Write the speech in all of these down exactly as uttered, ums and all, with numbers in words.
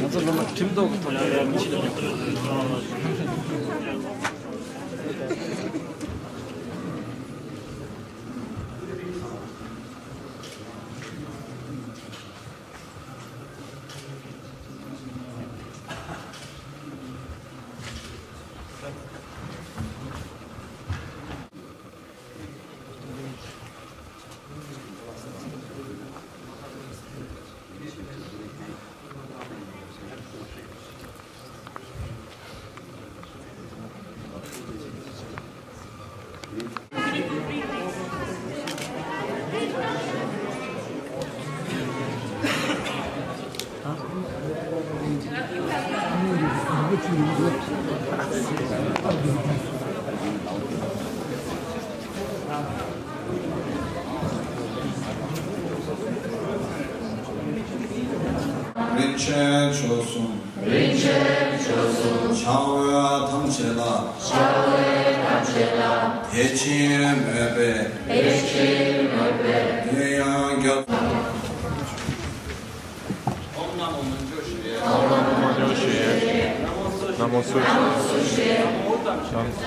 ང་ཚོ་སློབ་མ་ཁྲིམས་ཐོག་གི་ཐོག་ནས་ཡར་མི་ཤེས་ལ། རིན་ཆེན་མཆོག་གསུམ། རིན་ཆེན་སྤྱོད་གསུམ། བྱ་བ་ཐམས་ཅད་ལ། བྱ་བ་ཐམས་ཅད་ལ། དད་ཅིང་མོས་པས། དད་ཅིང་མོས་པས། གུ་ཡངས་རྒྱ། ཨོཾ་ན་མོ་མཉྫུ་ཤྲཱི་ཡེ། ཨོཾ་ན་མོ་མཉྫུ་ཤྲཱི་ཡེ། ན་མོ་སྭ་ཤྲཱི་ཡེ། ན་མོ་སྭ་ཤྲཱི་ཡེ། ན་མོ་ཨུཏྟམ་ཤྲཱི་ཡེ།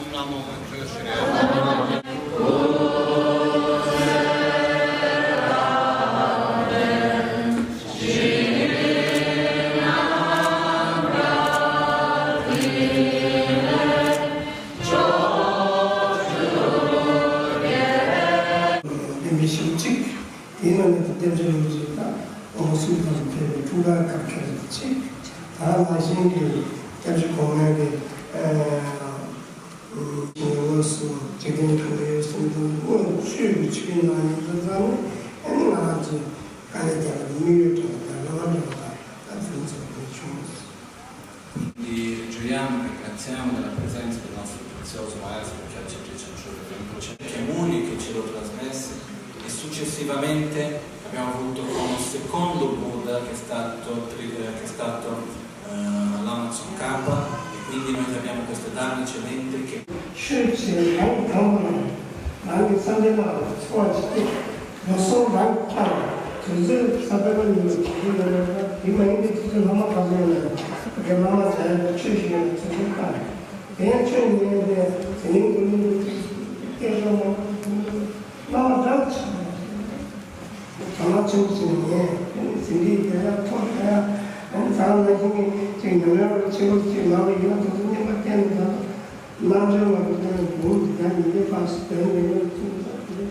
ན་མོ་ཨུཏྟམ་ཤྲཱི་ཡེ། ཨོཾ་ན་མོ་མཉྫུ་ཤྲཱི་ཡེ། དེ་མི་ཤེས་གཅིག་དེའི་ནང་ནས་སྐྱབས་རྗེ་རིན་པོ་ཆེ་དང་ངོ་སྲུང་ཐོག་ནས་ཕེབས་པའི་འཁྲུངས་སྐར་སྐབས་ཁྱེད་རང་གཅིག་ད་ནང་བཞིན་གྱི་སྐྱབས་རྗེ་གོང་མའི་གི་ངོ་སྲུང་འཇིག་རྟེན་དྲུང་འཕར་གསུམ་དང་དངོས་གཙོས་ཀྱི་ཆོས་ནང་ཡོད་ཙང་ནི་ཨ་ནི་ང་རང་ཚོས་དཀའ་ལས་བརྒྱབ་པའི་དམིགས་ཡུལ་འདྲ་བ་དང་བླ་མ་འདྲ་བ་དང་ད་དེ་ཚོ་དེ་བྱུང་། Di gioiamo ringraziamo della presenza del nostro prezioso maestro Khyalchip Rinchen Chogyam Rinpoche, cerimonie che ce lo trasmesse e successivamente abbiamo avuto con il secondo Buddha che è stato, Tri- eh, che è stato eh, Lama Tsongkhapa e quindi noi abbiamo questa dharana eccellente che ཆོས་ཀྱི་རང་དང་པོ་རང་གི་བསམ་གཏན་ལ་འཚོ་བ་ཇི་སྟེ་ལོ་སོང་རང་ཁྱབ་དུས་ཚོད་ས་པའི་ཉིན་མོ་བྱེད་ཀྱི་ཡོད་ན་དེ་མ་ཡིན་པའི་དུས་ཚོད་ལྷག་མ་ག་ཚོད་ཡོད་ན་དེ་བླ་མ་མཇལ་ཡག་ཆོས་ཞུ་ཡག་ཚོད་ཚོད་བཏང་དེ་ཡང་ཆོས་ཉན་ཏེ་དེ་ནས་ཀུན་སློང་སྐད་ཤོར་མ་བླ་མ་འདྲ་ཆགས། བྱང་ཆུབ་ཀྱི་ཉེ་ཟིན་བྲིས་རྒྱ་ཡག་ཐོག་རྒྱ་ཡག་ཨ་ནི་ཚང་ལ་ཞིག་གིས་ཅིག་ཉམས་ལེན་རོགས་ཆེ་རོགས་ཅིག་ལ་ལ་ཡོད་དུས་སུ་སྙན་པ་བསྟན་ནས་ད་རྣམ་འགྲེལ་བ་གི་སྟེང་ལ་འབུམ་འདི་དང་ཉིས་བརྒྱ་ཕར་ཚུར་བསྟན་ནས་ཡོད་ཚུལ་དང་དེ་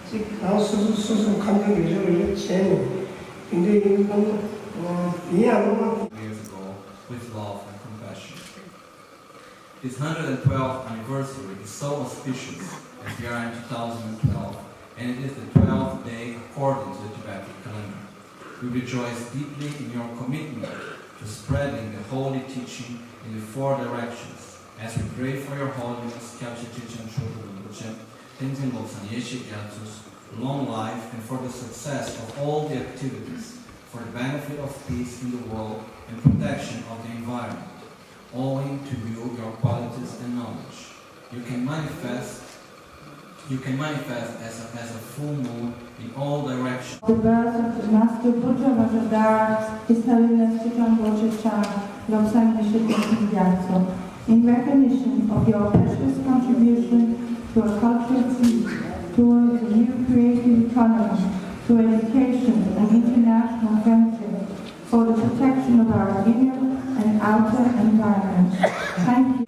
ཅིག་གང་སོ་སོ་སོ་སོ་ཁ་འདོན་རེ་རེ་རེ་རེ་བྱས་ནས་དེ་འདྲའི་ཡིན་ཙང་ཡིན་ཡང་སློབ་མ། Years ago with love and compassion. This hundred and twelfth anniversary is so auspicious as we are in two thousand and twelve, and it is the twelfth day according to the Tibetan calendar. We rejoice deeply in your commitment to spreading the holy teaching in the four directions. As we pray for Your Holiness Khyalchip Rinchen Chogyam Rinpoche, Tenzin Lobsang Yeshe Gyatso's long life and for the success of all the activities for the benefit of peace in the world and protection of the environment. Owing to you, your qualities and knowledge, you can manifest, you can manifest as a, as a full moon in all directions. The birth of the Master Buddha Vajradhara, His Holiness Chogyam Rinpoche Lobsang Yeshe Gyatso, in recognition of your precious contribution to a culture of peace, towards a new creative economy, to education and international friendship, for the protection of our inner and outer environment. Thank you.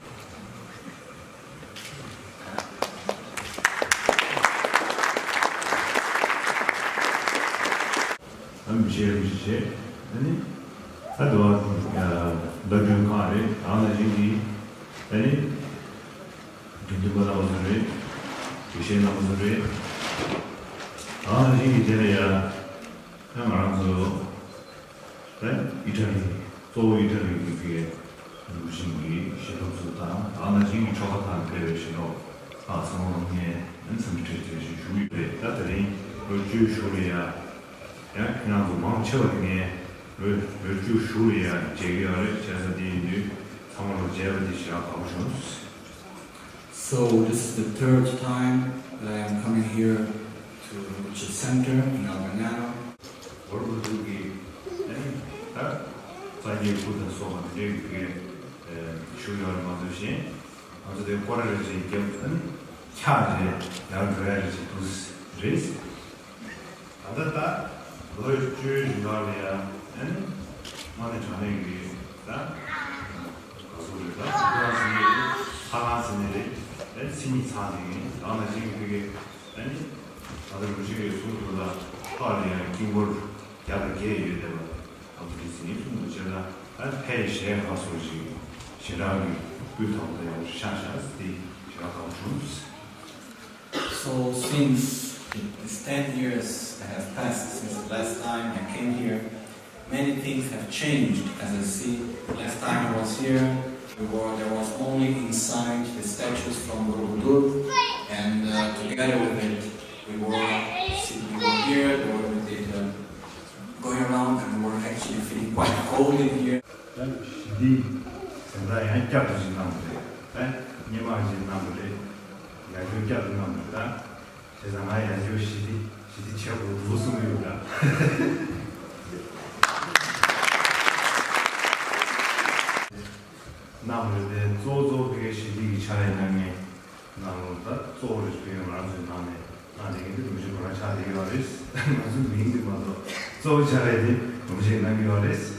ཨ་མི་ཤེས་མི་ཤེས་ཨ་ནི་ཨ་དུ་བ་ལ་རྒྱུན་ཁང་རེད། ཨ་ནི་ཞིག་གིས་ཨ་ནི་དགེ་འདུན་པ་རྣམ་པ་ཚོ་རེད། དགེ་བཤེས་རྣམ་པ་ཚོ་རེད། ཨ་ནི་ཞིག་གིས་དེ་ལ་ཡ། ང་རང་ཚོ་ཨི་ཊ་ལི་གཙོ་བོ་ཨི་ཊ་ལི་གི་ཕི་རུ་ཤིང་གི་ཞལ་ཐབ་ཚོ་དང་ད་ནང་བཞིན་གྱི་ཆོ་ག་དང་འབྲེལ་བའི་ཞལ་ཐབ་ཨ་ཚང་མ་ལ་ངས་འཚམས་འདྲི་བཀྲ་ཤིས་བདེ་ལེགས་ཞུ་གི་ཡོད་རེད། ད་དེ་རིང་ལོ་བཅུའི་གཞུག་ལ་ཡ་ཡང་ཁྱེད་རང་ཚོ་མང་ཆེ་བ་དེ་ངས་ལོ་ལོ་བཅུའི་གཞུག་ལ་ཡ་མཇལ་གི་ཡོད་རེད། བྱས་ཙང་དེ་ཡིན་དུས་ཚང་མ་ལ་མཇལ་བ་དེ་ཞེ་དྲག་དགའ་པོ་བྱུང་། So this is the third time that I am coming here to Rinpoche Center in El Ganyano. བོར་བུ་དུ་གི་ཨ་ནི་ད་རྩ་རྒྱའི་སྐུ་དང་སོགས་པ་འདི་འདྲའི་གི་ཞུ་ཡོད་རེད་མ་གཏོགས་གཞན་ང་ཚོ་དེ་སྐོར་ར་རེ་རེ་བརྒྱབ་ཨ་ནི་ཁྱག་རེ་ཡར་འགྲོ་ཡ་རེ་རེ་འདུག་རེད། ད་ལྟ་ད་ལོ་བཅུའི་རིང་ལ་ཡང་ཨ་ནི་དངོས་གནས་དྲང་གནས་ཀྱི་ད་ག་ཚོད་རེད། ད་ཁོ་རང་ཟིན་ནས་རེད། ཚ་ཁང་ཟིན་ནས་རེད། ཨ་ནི་མཚན་ཉིད་ཚང་ཟིན་ནས་ད་ནང་བཞིན་གྱི་ཕ་གི་ཨ་ནི་ད་ལྟ་རུ་ཆེན་གྱི་གསུང་དུ་ལ་ཕག་ལ་ཡང་དཀྱིལ་འཁོར་བརྒྱ་དང་བརྒྱད་ཡོད་བསྡད་པ་ཨ་ཁུ་དེ་ཟིན་ནས་གསུང་དུ་བྱས་ན་ཨ་ནི་ཕ་ཡི་ཞལ་ཁ་སོར་ཞིག་ཞེ་དྲག་གི་སྤུས་དག་པོ་ཡག་པོ་ཤ་ཤ་སྟེ་ཞེ་དྲག་དགའ་པོ་བྱུང་། So since it's ten years that have passed since the last time I came here, many things have changed. As I see, last time I was here, we were, there was only inside the statues from Borobudur, and uh, together with it, we were, we were here, or we did uh, going ཨོ་ལེ་ཡེ། ད་ཞི་བདེའི་གཟེངས་རྟགས་ཡང་བསྐྱར་དུ་ཅིག་གནང་བ་རེད། ད་སྔོན་མ་ཅིག་གནང་བ་རེད། ཡར་རྒྱས་བསྐྱར་དུ་གནང་བ་རེད་ད། བྱས་ཙང་ང་ཡང་ཞོ་ཞི་བདེ་ཞི་བདེ་བྱེད་དགོས་འདུག་གསུངས་ཡོད་ལ། གནང་རེད་དེ་གཙོ་བོ་གཙོ་བོ་ཕ་གིའི་ཞི་བདེ་གི་ཕྱག་ལས་གནང་མཁན་ནང་ལོགས་ད་གཙོ་བོ་རེད། ཕ་གིའི་ང་རང་ཚོའི་ནང་ནས་གནང་བསྡད་མཁན་དེ་རིན་པོ་ཆེ་ཁོ་རང་ཆགས་བསྡད་ཡོད་རེད། ང་ཚོའི་མིང་དེ་མ་གཏོགས་གཙོ་བོ་ཕྱག་ལས་དེ་རིན་པོ་ཆེས་གནང་གི་ཡོད་རེད།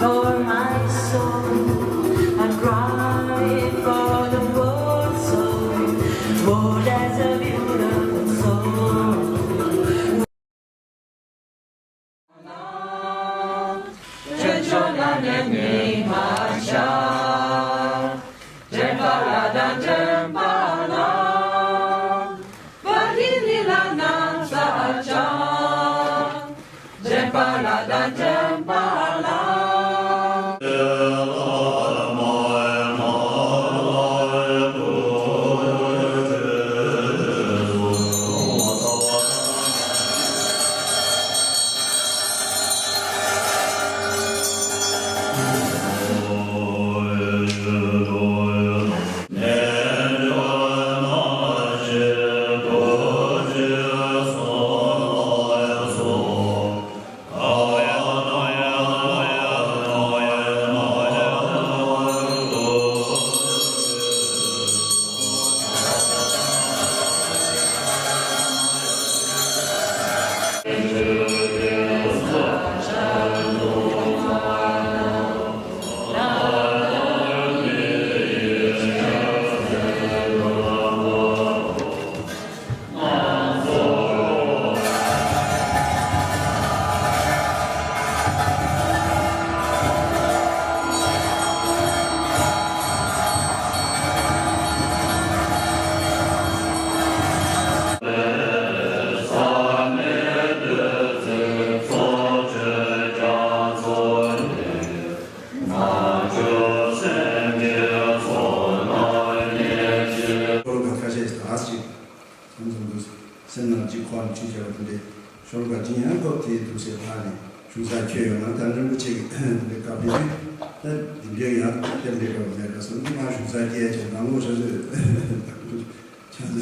For my soul, I cry for the world so. World has a beautiful soul. ཁོང་ཚོ་ཚོ་སེམས་ནང་གཅིག་ཁོག་ནས་ཁྲིད་བྱས་པ་དེ་འདྲའི་ཤོར་བ་ཅི་ཡང་སྐབས་དེའི་ཐུགས་སྲས་ལྷག་ནས་གཞུང་ས་ཁྱོད་ཡོང་ན་ད་རིན་པོ་ཆེ་གི་དེ་འདྲའི་བཀའ་ཕེབས་དུས་ད་འདི་འདྲའི་ཡང་སྐད་འདྲའི་སྐབས་མེད་པ་སོང་འདི་མ་གཞུང་ས་སྐྱེལ་བྱས་ནང་ལོགས་ཤ་ཚོད་ཁྱེད་ཚོས་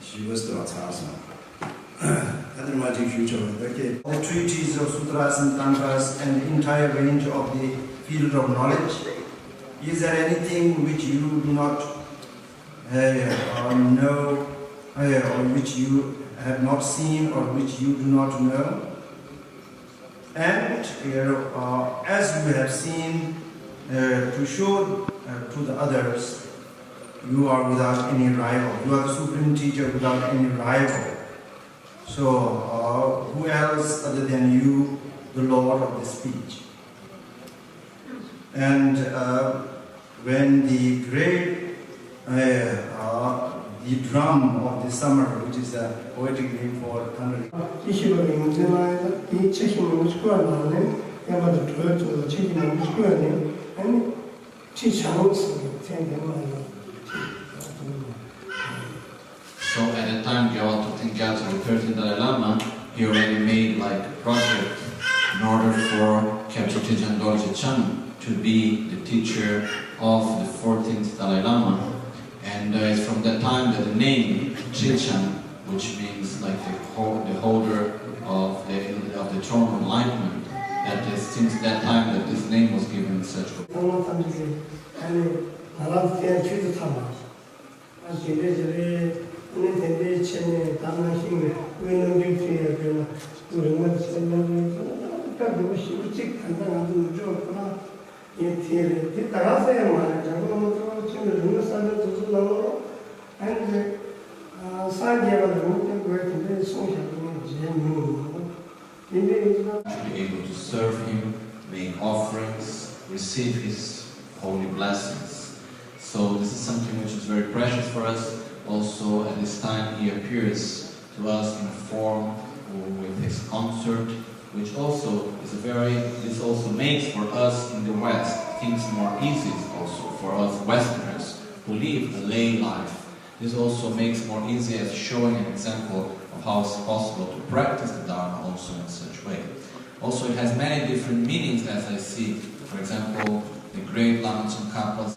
ཞུ་བ་སྟེར་བ་ཚར་སོང་། ད་དེ་མ་ཅིག་ཞུ་ཆོག་ད་ཁྱེད། The treatises of sutras and tantras and the entire range of the field of knowledge. Is there anything which you do not uh, or know, uh, or which you have not seen, or which you do not know? And uh, as you have seen, uh, to show uh, to the others, you are without any rival. You are the supreme teacher without any rival. So, uh, who else other than you, the Lord of the speech? And uh, when the great uh, uh, the drum of the summer, which is a poetic name for thundering, ཅི་ཞིག་པ་ཡིན་ཚེ་ན་དེའི་ཆེ་ཞིང་མང་པོ་ཞིག་བཀོད་ནང་ནས་བསྟན་པ་དང་གྲོལ་ཚུལ་ལ་ཆེ་ཞིང་མང་པོ་ཞིག་བཀོད་ནས་ཨ་ནི་ཁྲི་བྱང་ཟེར་བའི་མཚན་དེ་མ་ཡིན། So at the time Gyalwang Thukten Gyatso, the thirteenth Dalai Lama, he already made like a project in order for Khyentse Trijang Dorje Chang to be the teacher of the fourteenth Dalai Lama. And uh, it's from that time that the name Trijang, which means like the, ho- the holder of the, of the throne of enlightenment, that is since that time that this name was given in such way. ཨ་དེ་འདྲའི་བྱས་ནས་ད་ནང་བཞིན་དབུས་ནང་རྒྱུད་ཚུལ་ཡང་དཔེར་ན་དབུས་རིང་མོ་ཚུལ་ཡང་དཔེར་ན་སྐབས་འདི་པོ་ཞིག་པོ་གཅིག་ད་ལྟ་ང་ཚོ་མི་འགྲོ་ཁོ་ན་ཡིན་དེ་རེད། དེ་ད་ག་ས་ཡང་མ་རེད། དྲང་པོ་ང་ཚོ་ཆེན་པོའི་རིང་མོ་ས་ཆ་དེ་ཚོ་ནང་ལོགས་ཨ་ནི་རེད། སངས་རྒྱས་པ་ལ་རིང་མོ་བསྟན་དགོས་དེ་འདྲའི་གསུངས་བཞག་པ་ངས་མཇལ་མྱོང་མྱོང་། དེ་འདྲའི་ཡིན་ན། To be able to serve him, make offerings, receive his holy blessings. So this is something which is very precious for us. Also, at this time, he appears to us in a form with his consort, which also is a very, this also makes for us in the West things more easy also for us Westerners who live a lay life. This also makes more easy as showing an example of how it's possible to practice the Dharma also in such way. Also, it has many different meanings as I see. For example, the great Lama Tsongkhapa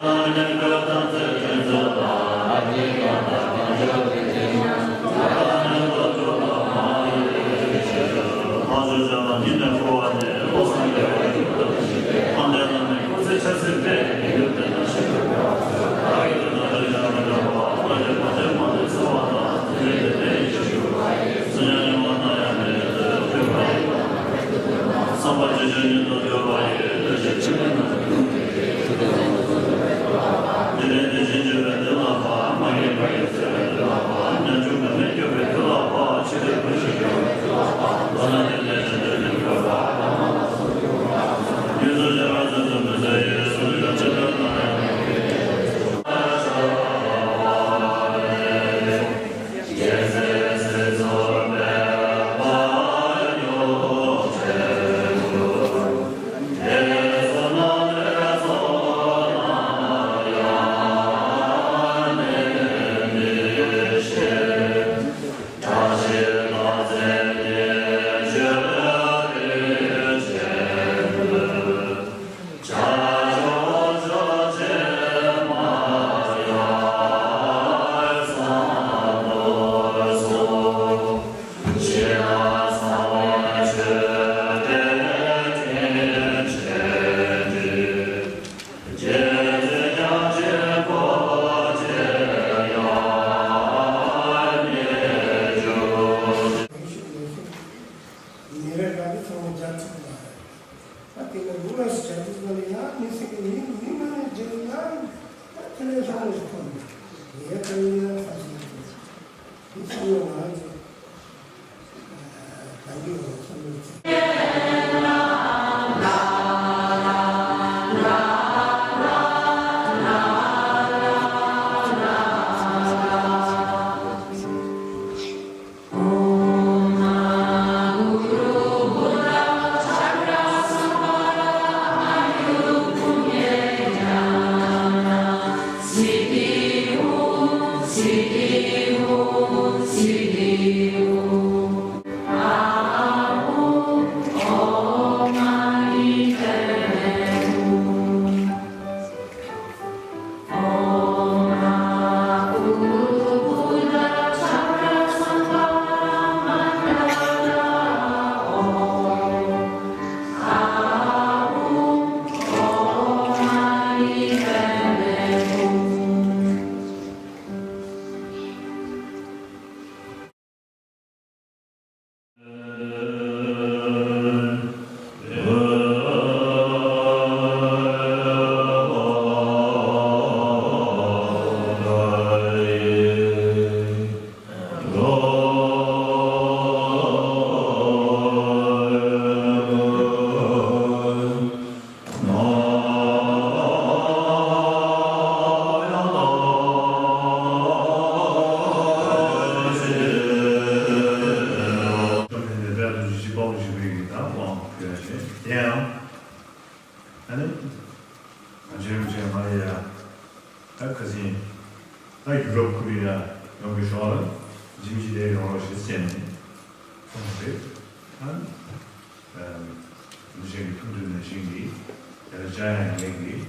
ཉིན་རེ་རང་གི་ཚང་མ་རྒྱ་ཐུབ་ལ། ད་དེ་ལ་རུ་ར་སུ་བྱ་དུས་ཙམ་ལ་ཡང་མི་སྲིད་ཀྱི་མི་མི་མ་ནས་འཇལ་ན་ད་དེ་ལས་ལྷག་མོ་ཞིག་ཐོན་མེད། ངས་ད་ཡིན་ན་ས་ཞིག་ཡོད་དེ་ཚང་མ་ང་ཚོ་གང་གི་ཡོང་བསམ་བློ་ཚོ། ཁོ་རང་ཡང་ཡོང་གི་ཞོགས་ལ་ཇི་མ་ཇི་བདེ་ཡོང་རོགས་ཞེས་བཤད་ནས་གསུངས་པ་རེད། ཨ། ཨ། མི་གཞན་གྱི་ཐུགས་འདུན་ནང་བཞིན་གྱིས་དེ་ལ་བཅར་ཡང་ངེད་ཀྱིས་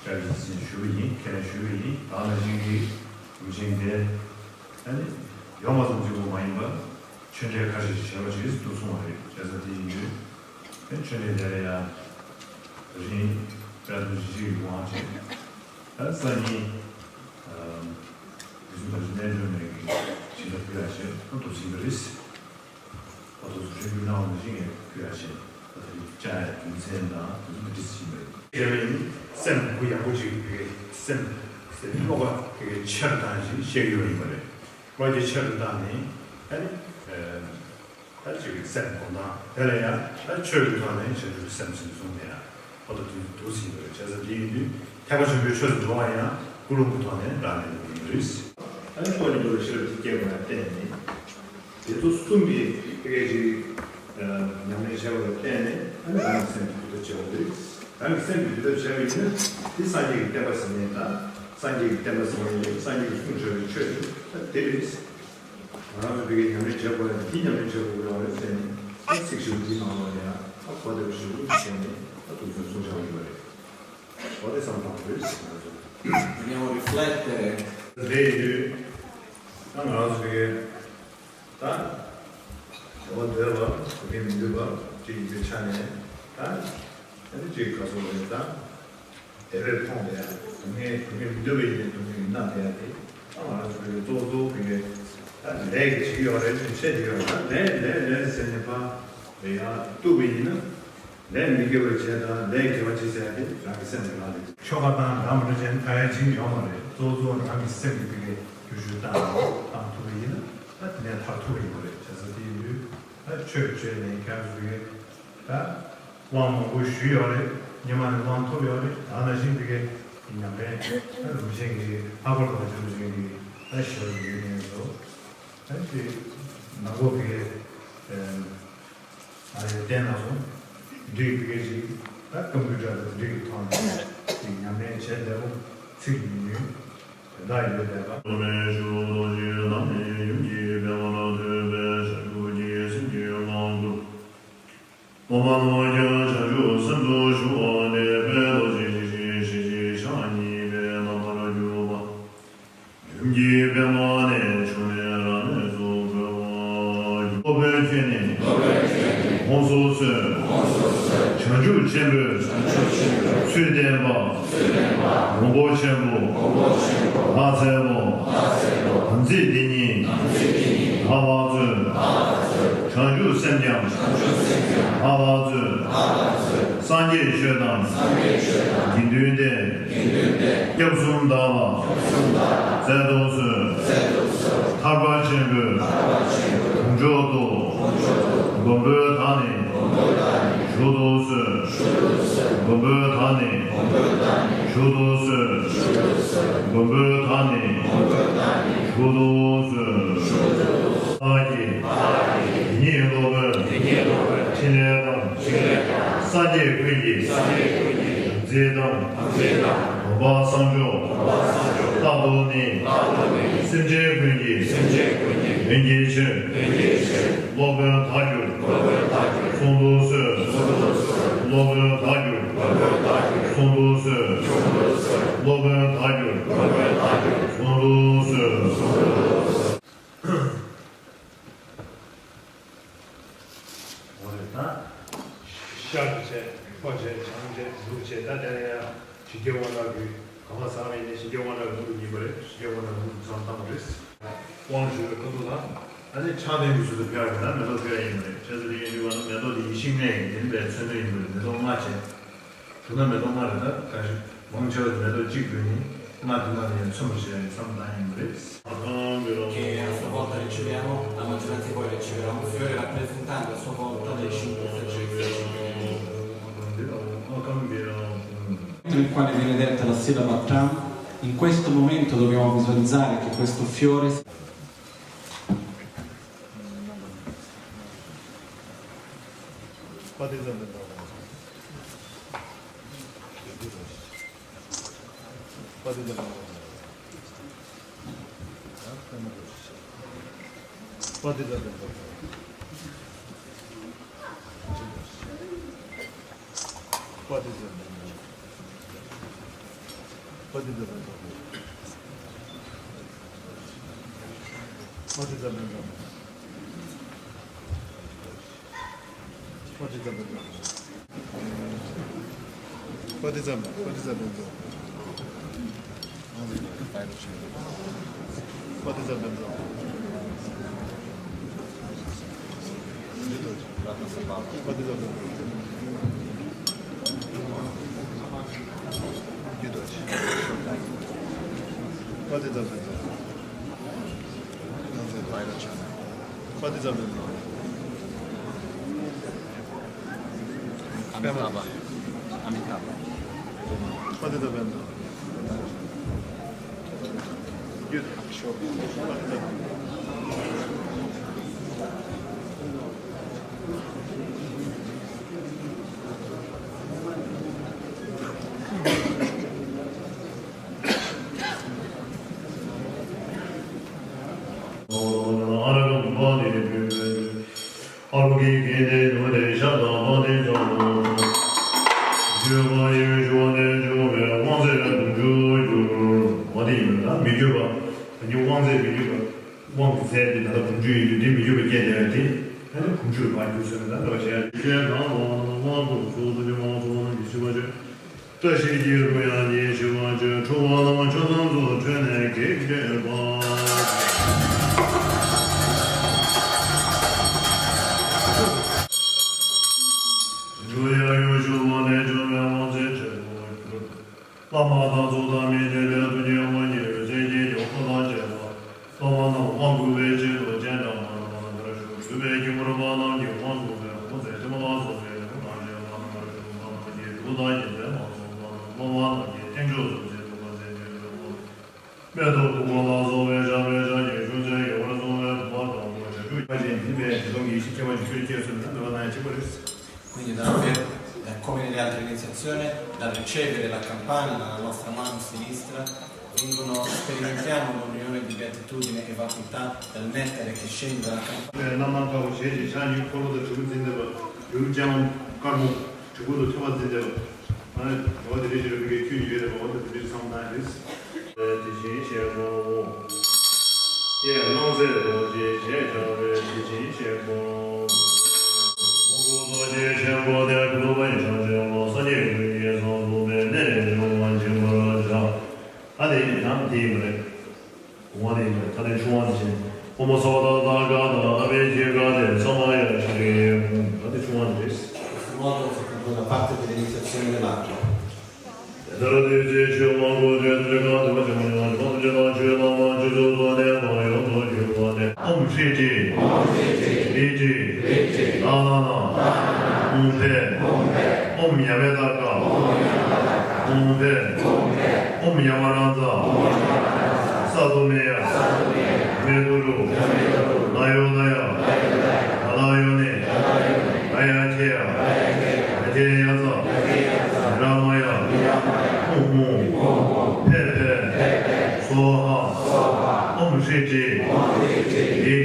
བཅར་གྱི་ཟིན་ཞུ་གི་ཡིན། ཁས་ལེན་ཞུ་གི་ཡིན། ད་ནང་བཞིན་གྱིས་མི་གཞན་དེ་ཨ་ནི་ཡོང་བ་ཙམ་གཅིག་པུ་མ་ཡིན་པར་ཆོས་འབྲེལ་ཁ་ཤས་ཤིག་བྱས་པ་ཞིག་འདུག་གསུངས་པ་རེད། བྱས་ཙང་དེ་ཡིན་དུས་ཨ་ནི་ཆོས་འབྲེལ་དེ་ལ་ཡང་རིང་དཔལ་སྟོང་བཞི་བཅུ་ཡི་དབང་བྱས། ད་སང་ཉིན་ཨ་དུས་གསུམ་དང་གནས་འགྲོ་མེད་ཀྱི་བྱིན་རླབས་ཕུལ་ཡག་བྱས་ཨ་འདུག་ཟིན་པ་རེད། ཨ་ཏོ་ཚོ་རེ་སྐུལ་གནང་བ་ནང་བཞིན་ངས་ཕུལ་ཡག་བྱས། ཨ་ད་རེས་བཅར་ཡག་རྒྱུ་མཚན་དང་དེ་ཚོ་འདི་འདྲ་ཞིག་རེད། དེ་བས་ཡིན་སེམས་གུ་ཡངས་པོ་ཅིག་གི་སེམས་སེམས་བློ་ཁ་གི་ཆེར་བཏང་ཞིག་བཤད་ཡོད་ཡིན་པ་རེད། བློ་སྐྱེད་ཆེར་བཏང་ནས་ཨ་ནི་ཨ་ཅིག་གི་སེམས་གོ་འདང་དེ་ལ་ཡང་ཨ་ཆོས་ཀྱི་ཐོག་ནས་བྱང་ཆུབ་སེམས་ཟིན་སོང་ནས་ཡང་ཨ་ཏོ་དེ་འདུག་ཟིན་པ་རེད། བྱས་ཙང་དེ་ཡིན་དུས་ཐེག་པ་ཆེན་པོའི་ཆོས་སུ་འགྲོ་བ་ཡང་ཀུན་སློང་གི་ཐོག་ནས་རང་ནས་འགྲོ་གི་ཡིན་པ་རེད། ཨ་ནི་ཁོ་ནི་འགྲོ་བའི་ཤེས་རབ་ཀྱི་སྐྱེ་དགོས་ཡ་བརྟེན་ནས། དེ་ཚོ་གསུམ་གྱི་དེ་གའི་ཅིག་ཉམས་ལེན་བྱས་པ་ལ་བརྟེན་ནས་ཨ་ནི་རང་གི་སེམས་ཀྱི་འདུལ་ཐབས་བྱེད་པ་རེད། རང་གི་སེམས་ཀྱི་འདུལ་ཐབས་བྱས་པ་ཡིན་ན་དེ་སངས་རྒྱས་ཀྱི་བསྟན་པ་ཟེར་ནས་ད་སངས་རྒྱས་ཀྱི་བསྟན་པ་ཟེར་བ་ཡིན། སངས་རྒྱས་ཀྱིས་གསུངས་བཞག་པའི་ཆོས་དེ་ད་དེ་རེད། ང་རང་ཚོ་དེ་གའི་ཉམས་ལེན་བྱེད་དགོས་ཡ་དེ་ཉམས་ལེན་བྱེད་དགོས་ཡོད་རེད་ཟེར་ནས་ད་ཚིག་ཞིབ་འདིའི་ནང་ལ་ཡང་ཨ་གོ་བདེ་པོ་ཞིག་བྱས་ནས་ད་དུང་ཚོད་གསུངས་བཞག་ཡོད་པ་རེད། གོ་བདེ་བསམ་བློ་བཏང་དགོས་རེད་ཟེར་ང་ཚོ། Dobbiamo riflettere. རེད་ཡོད། ད་ང་རང་ཚོ་དེ་གའི་ད་བྱ་བ་འདོད་པ་དགེ་བ་མི་འདོད་པ་ཅིག་ཡིན་པའི་ཆ་ནས་ད་ཨ་ནི་ཅིག་ག་ཚོད་རེད་ད། དེ་བས་མཐོང་བས་སྡུག་བསྔལ་སྡུག་བསྔལ་མི་འདོད་པ་ཡིན་ནའི་སྡུག་བསྔལ་ཡིན་ན་དེ་ཡང་དེ་ད་ང་རང་ཚོ་གི་གཙོ་བོ་གཙོ་བོ་གི་ད་ལས་ཀྱི་བྱེད་ཀྱི་ཡོད་རེད། བྱེད་ཀྱི་ཡོད་རེད། ད་ལས་ལས་ལས་ཟེར་ནས་ཕར་ལས་ཡང་གཏུག་པ་ཡིན་ན་ལས་མི་དགེ་བ་བྱས་དང་ལས་དགེ་བ་བྱེད་ཟེར་ཡ་དེ་རང་གི་སེམས་ལ་ལ་ལས་ཆོ་ག་དང་རང་མི་འདྲ་ཅན་ད་ཡ་བྱེད་ཀྱི་ཡོད་མ་རེད། གཙོ་བོ་གཙོ་བོ་རང་གི་སེམས་ཀྱི་དེ་གའི་བསྒྱུར་བཅོས་བཏང་བཏང་ཐུབ་པ་ཡིན་ན་ད་དེ་ནས་ཐར་ཐུབ་པ་ཡིན་པ་རེད། བྱས་ཙང་དེ་ཡིན་དུས་ད་ཆོས་བྱས་ནས་ཁྱེད་རང་ཚོ་གི་ད་དབང་མང་པོ་ཞུས་ཡོད་རེད། སྔོན་མ་ནས་དབང་ཐོབ་ཡོད་རེད། ད་ནང་བཞིན་དེ་གའི་ཉམས་ལེན་ད་རིན་པོ་ཆེ་གི་ལྷག་པར་དུ་རིན་པོ་ཆེ་གི་ད་ཞལ་ཡོད་ངེས་སོ། ད་དེ་ནང་ལོགས་དེ་གའི་ཨ་ཡོད་བསྟན་གནང་སོང་། འདི་དེ་གའི་ཅིག་ད་སྐམ་པོའི་སྒྲ་དང་འདི་གི་ཐོག་ནས་ཅིག་ཉམས་ལེན་བྱས་བསྡད་པ་ཚིག་ཉུང་ཉུང་དེ་འདྲ་ཡོད་བསྡད་པ། ལོ་ནས་ཞུ་རྡོ་རྗེ་བླ་མའི་ཡུམ་གྱི་པདྨ་ལ་ཐོད་པའི་ཞབས་ཀྱུ་ཀྱི་སེང་གེ་དབང་བསྐུར། ཨོཾ་ཨཱཿཧཱུྃ་བྱང་ཆུབ་སེམས་མཆོག་ཞུ་བ་ནས་དཔལ་རྡོ་རྗེ་འཇིགས་བྱེད་ཞལ་གཅིག་ཕྱག་གཉིས་པའི་རྣམ་པར་གྱུར་པ། ཡུམ་གྱི་པདྨ་ནས་ཕྱུང་ནས་རབ་གནས་སུ་གྲོལ་བ། སློབ་དཔོན་ཁྱོད་ནི་དགོངས་སུ་གསོལ། བྱང་ཆུབ་ཆེན་པོའི་ཚུལ་བསྟན་པ། རོང་པོ་ཆེན་པོ་ལྷ་རྩེ་མོ། དམ་ཚིག་འདི་ཉིད་བདག་ལ་སྩོལ། བྱང་ཆུབ་སེམས་ཀྱང་བདག་ལ་སྩོལ། སངས་རྒྱས་ཆོས་དང་དགེ་འདུན་ཏེ། སྐྱབས་གསུམ་བདག་ལ་སྩལ་དུ་གསོལ། ཐར་པ་ཆེན་པོའི་དཀོན་མཆོག་ཏུ་མགོན་པོའི་བདག་ནི་ཞུགས་དུ་གསོལ། མགོན་པོའི་བདག་ནི་ཞུགས་དུ་གསོལ། མགོན་པོའི་བདག་ནི་ཞུགས་དུ་གསོལ། བདག་གིས་འདི་ཉིད་སློབ་དཔོན་འཕྲིན་ལས་དང་། སངས་རྒྱས་ཀུན་གྱི་བདག་འཛིན་དང་། སྡོམ་པ་བསམ་སྦྱོར་རྟག་ཏུ་ནི། སེམས་ཅན་ཀུན་གྱི་དོན་གྱི་ཕྱིར། སློབ་དཔོན་བདག་གྱུར་གསུང་དུ་གསོལ། སློབ་དཔོན་བདག་གྱུར་གསུང་དུ་གསོལ། སློབ་དཔོན་བདག་གྱུར་གསུང་དུ་གསོལ། འོ་རེད་ད། ཤར་བྱས་ལྷོ་བྱས་བྱང་བྱས་ནུབ་བྱས་ད་དེ་ལ་ཡང་ཞི་རྒྱས་དབང་དྲག་གི་གང་ག་ཟག་མེད་ནས་ཞི་རྒྱས་དབང་དྲག་གི་ལུགས་ཡིན་པ་རེད། ཞི་རྒྱས་དབང་དྲག་གི་ལུགས་མཚམས་བཏང་བ་རེད། དབང་ཞུ་བའི་ཁ་ཐུག་ལ་ཨ་ནི་ཕྱག་དེམ་གྱི་ཚུལ་དུ་ཕེབས་པ་ཡིན་ན་མེ་ཏོག་ཕུལ་ཡ་ཡིན་པ་རེད། བྱས་ཙང་དེ་ཡིན་དུས་ང་ཚོ་མེ་ཏོག་དེ་ཡེ་ཤེས་ལྔ་ཡི་དེ་ནི་པའི་མཚོན་དོན་ཡིན་པ་རེད། མེ་ཏོག་ལྔ་བྱས། བྱུང་ན་མེ་ཏོག་ལྔ་རེད། ད་ག་ཞིག་མང་ཆེ་བ་དེ་མེ་ཏོག་གཅིག་བུད་ནས་ལྔ་དེ་ལྔ་ལ་ཡང་མཚོན་པར་བྱེད་ཡ་ཡི་མཚམས་བཏང་ཡིན་པ་རེད། Che a sua volta riceverà la maggioranza dei voti, riceverà un fiore rappresentante a sua volta dei cinque soggetti. Nel quale viene detta la sillaba Atram, in questo momento dobbiamo visualizzare che questo fiore Amitabha. Amitabha. དབང་གི་རྫས་དེ་ད་ལྟ་བུམ་ཆུ་ཡིན་དུས་དེ་མི་འགྱུར་བ་སྐྱེས་བསྡད་པ་དེ་ཨ་ནི་བུམ་ཆུ་ལ་ཕར་འགྱུར་ཟེར་ན་ད་ལྟ་བ་བྱས། ཞེས་གང་དང་དབང་བསྐུར་ཚོགས་བསགས་ཀྱི་མང་ཚོགས་རྣམས་ཀྱིས་ཤིས་པ་བརྗོད། བཀྲ་ཤིས་ཀྱི་གླུ་དབྱངས་ཀྱིས་ཤིས་པ་བརྗོད། འཁྲུལ་བ་རྣམས་ཆོས་ཐམས་སུ་འཕྲོས་ནས་སྐད་ཅེས་པ། འགྲོ་ཡང་ཡུལ་ཤུགས་པ་ལས་བྱུང་བའི་དབང་རྫས་ཕྲན་བུར་གྱུར། བླ་མ་དང་ཚོགས་དང་མི་མཐུན་པའི་རྡུལ་གྱི་དབང་གཉིས་འོད་ཟེར་གྱི་འོད་ཁ་དང་བཅས་པ། བླ་མ་རྣམས་དབང་བསྐུར་བའི་ཆེད་དུ་སྤྱན་དྲངས་པ་རྣམས་ལ་བཞུགས། སྤྲུལ་པའི་དཀྱིལ་འཁོར་པ་རྣམས་ཀྱིས་དབང་བསྐུར་བའི་དབང་རྫས་ཐིམ་ལ་སོགས་པའི་ལྷུམས་དང་བཅས་པ་རྣམས་ལ་བཞུགས། བླ་མ་ཀྱི་གདུགས་དང་རྒྱལ་མཚན་མ་སོགས་པ་རྣམས་བླ་མ་རྣམས་ཀྱི་རྟེན་མཆོག་སུ་མཛད་དུ་བ་ཟེར་ཉན་པའི་དབང་། མེ་ཏོག་བདུག་སྤོས་ལ་སོགས་པའི་ཞབས་པད་བརྟན་ཅིང་ཤུགས་ཅན་ཡོངས་སུ་བཟུང་བའི་བུམ་པ་དང་པོ་བྱང་ཆུབ་ཀྱི་ཕྱིར་འདི་པའི་ཞེ་སྡང་གི་ཡེ་ཤེས་སྐྱེ་བ་ཉི་ཤུ་སྐྱེས་ཚུལ་ལ་འདོད་པ་ན་ཡང་གཅིག་པ་རེད། Quindi da, per, da come nelle altre iniziazioni, da ricevere la campana dalla nostra mano sinistra, vengono, sperimentiamo l'unione di beatitudine e vacuità dal nettare che scende dalla campana. རྣམ་སྣང་དཀར་པོ་ཞལ་གཅིག་ཕྱག་གཉིས་འཁོར་ལོ་དང་དྲིལ་བུ་འཛིན་བསྡད་པ། ཡུལ་ལྕང་དཀར་མོ་དྲིལ་བུ་དང་ཐོད་པ་འཛིན་བསྡད་པ། ཨ་ནི་འགྲོ་བ་དེ་འདྲའི་ཞིག་ལ་མི་དགེ་ཁྱོད་ཡོད་རེད་པ། འོ་ད་དེ་འདྲའི་བསམ་སྟངས་རེད། དེ་བཞིན་གཤེགས་པའོ། ཡས་བླང་བཙན་རྡོ་རྗེ་ཞེས་བྱ་བའི་དེ་བཞིན་གཤེགས་པའོ། དབང་བསྐུར་རྡོ་རྗེ་ཆེན་པོ་དེ་ཀུན་རྫོབ་པའི་ཕྱག་རྒྱ་ལ་སངས་རྒྱས་ཀྱི་ཡེ་སངས་རྫོགས་པའི་གནས་ལས་བྱུང་བ་སྦྱིན་པར་བྱ། ད་དེ་ཡང་དེ་ཡིན་པ་རེད། གོང་མ་དེ་ཡིན་པ་རེད། ད་དེ་ཆུང་བ་དེ་བཞིན། ཨོཾ་སྭ་བྷཱ་ཏ་ཏ་ག་ཏ་ཨ་བྷི་ཇི་ག་ཏེ་ས་མ་ཡ་ཤྲཱི་ཧཱུྃ། ད་དེ་ཆུང་བ་དེ་རེད། Questo modo si conclude la parte dell'iniziazione dell'atto. དེ་ལྟར་བདུད་རྩིའི་ཆུས་དབང་བསྐུར་ཏེ། ཐམས་ཅད་ཀྱང་བདེ་བ་ཅན་མ་ཡིན་པ་ཐམས་ཅད་དང་ཆོས་དང་མ་ཆོས་སུ་སོང་སྟེ་བག་ཡོད་དུ་གྱུར་པ་སྟེ། ཨོཾ་ཧྲཱིཿ་ཀྲིཿ་ཧྲཱིཿ་ཀྲིཿ་ཧྲཱིཿ་ཀྲིཿ་ཨ་ན་ན། ཨོཾ་ཕཊ། ཨོཾ་ཡ་བེ་ཏ་ཀ་ཨོཾ་ཕཊ། ཨོཾ་ཡ་མ་ར་ཛ། ས་ཏུ་མེ་ཡ། མེ་ཏུ་རུ། ན་ཡོ་ད་ཡ། ད་ལ་ཡོ་ནེ། ད་ཡ་ཁྱེ་ཡ། ད་ཁྱེ་ཡ་ཙ། ར་མ་ཡ། ཧཱུྃ་ཧཱུྃ། ཕཊ་ཕཊ། སྭཱ་ཧཱ། ཨོཾ་ཧྲཱིཿ་ཀྲིཿ་ཧྲཱིཿ་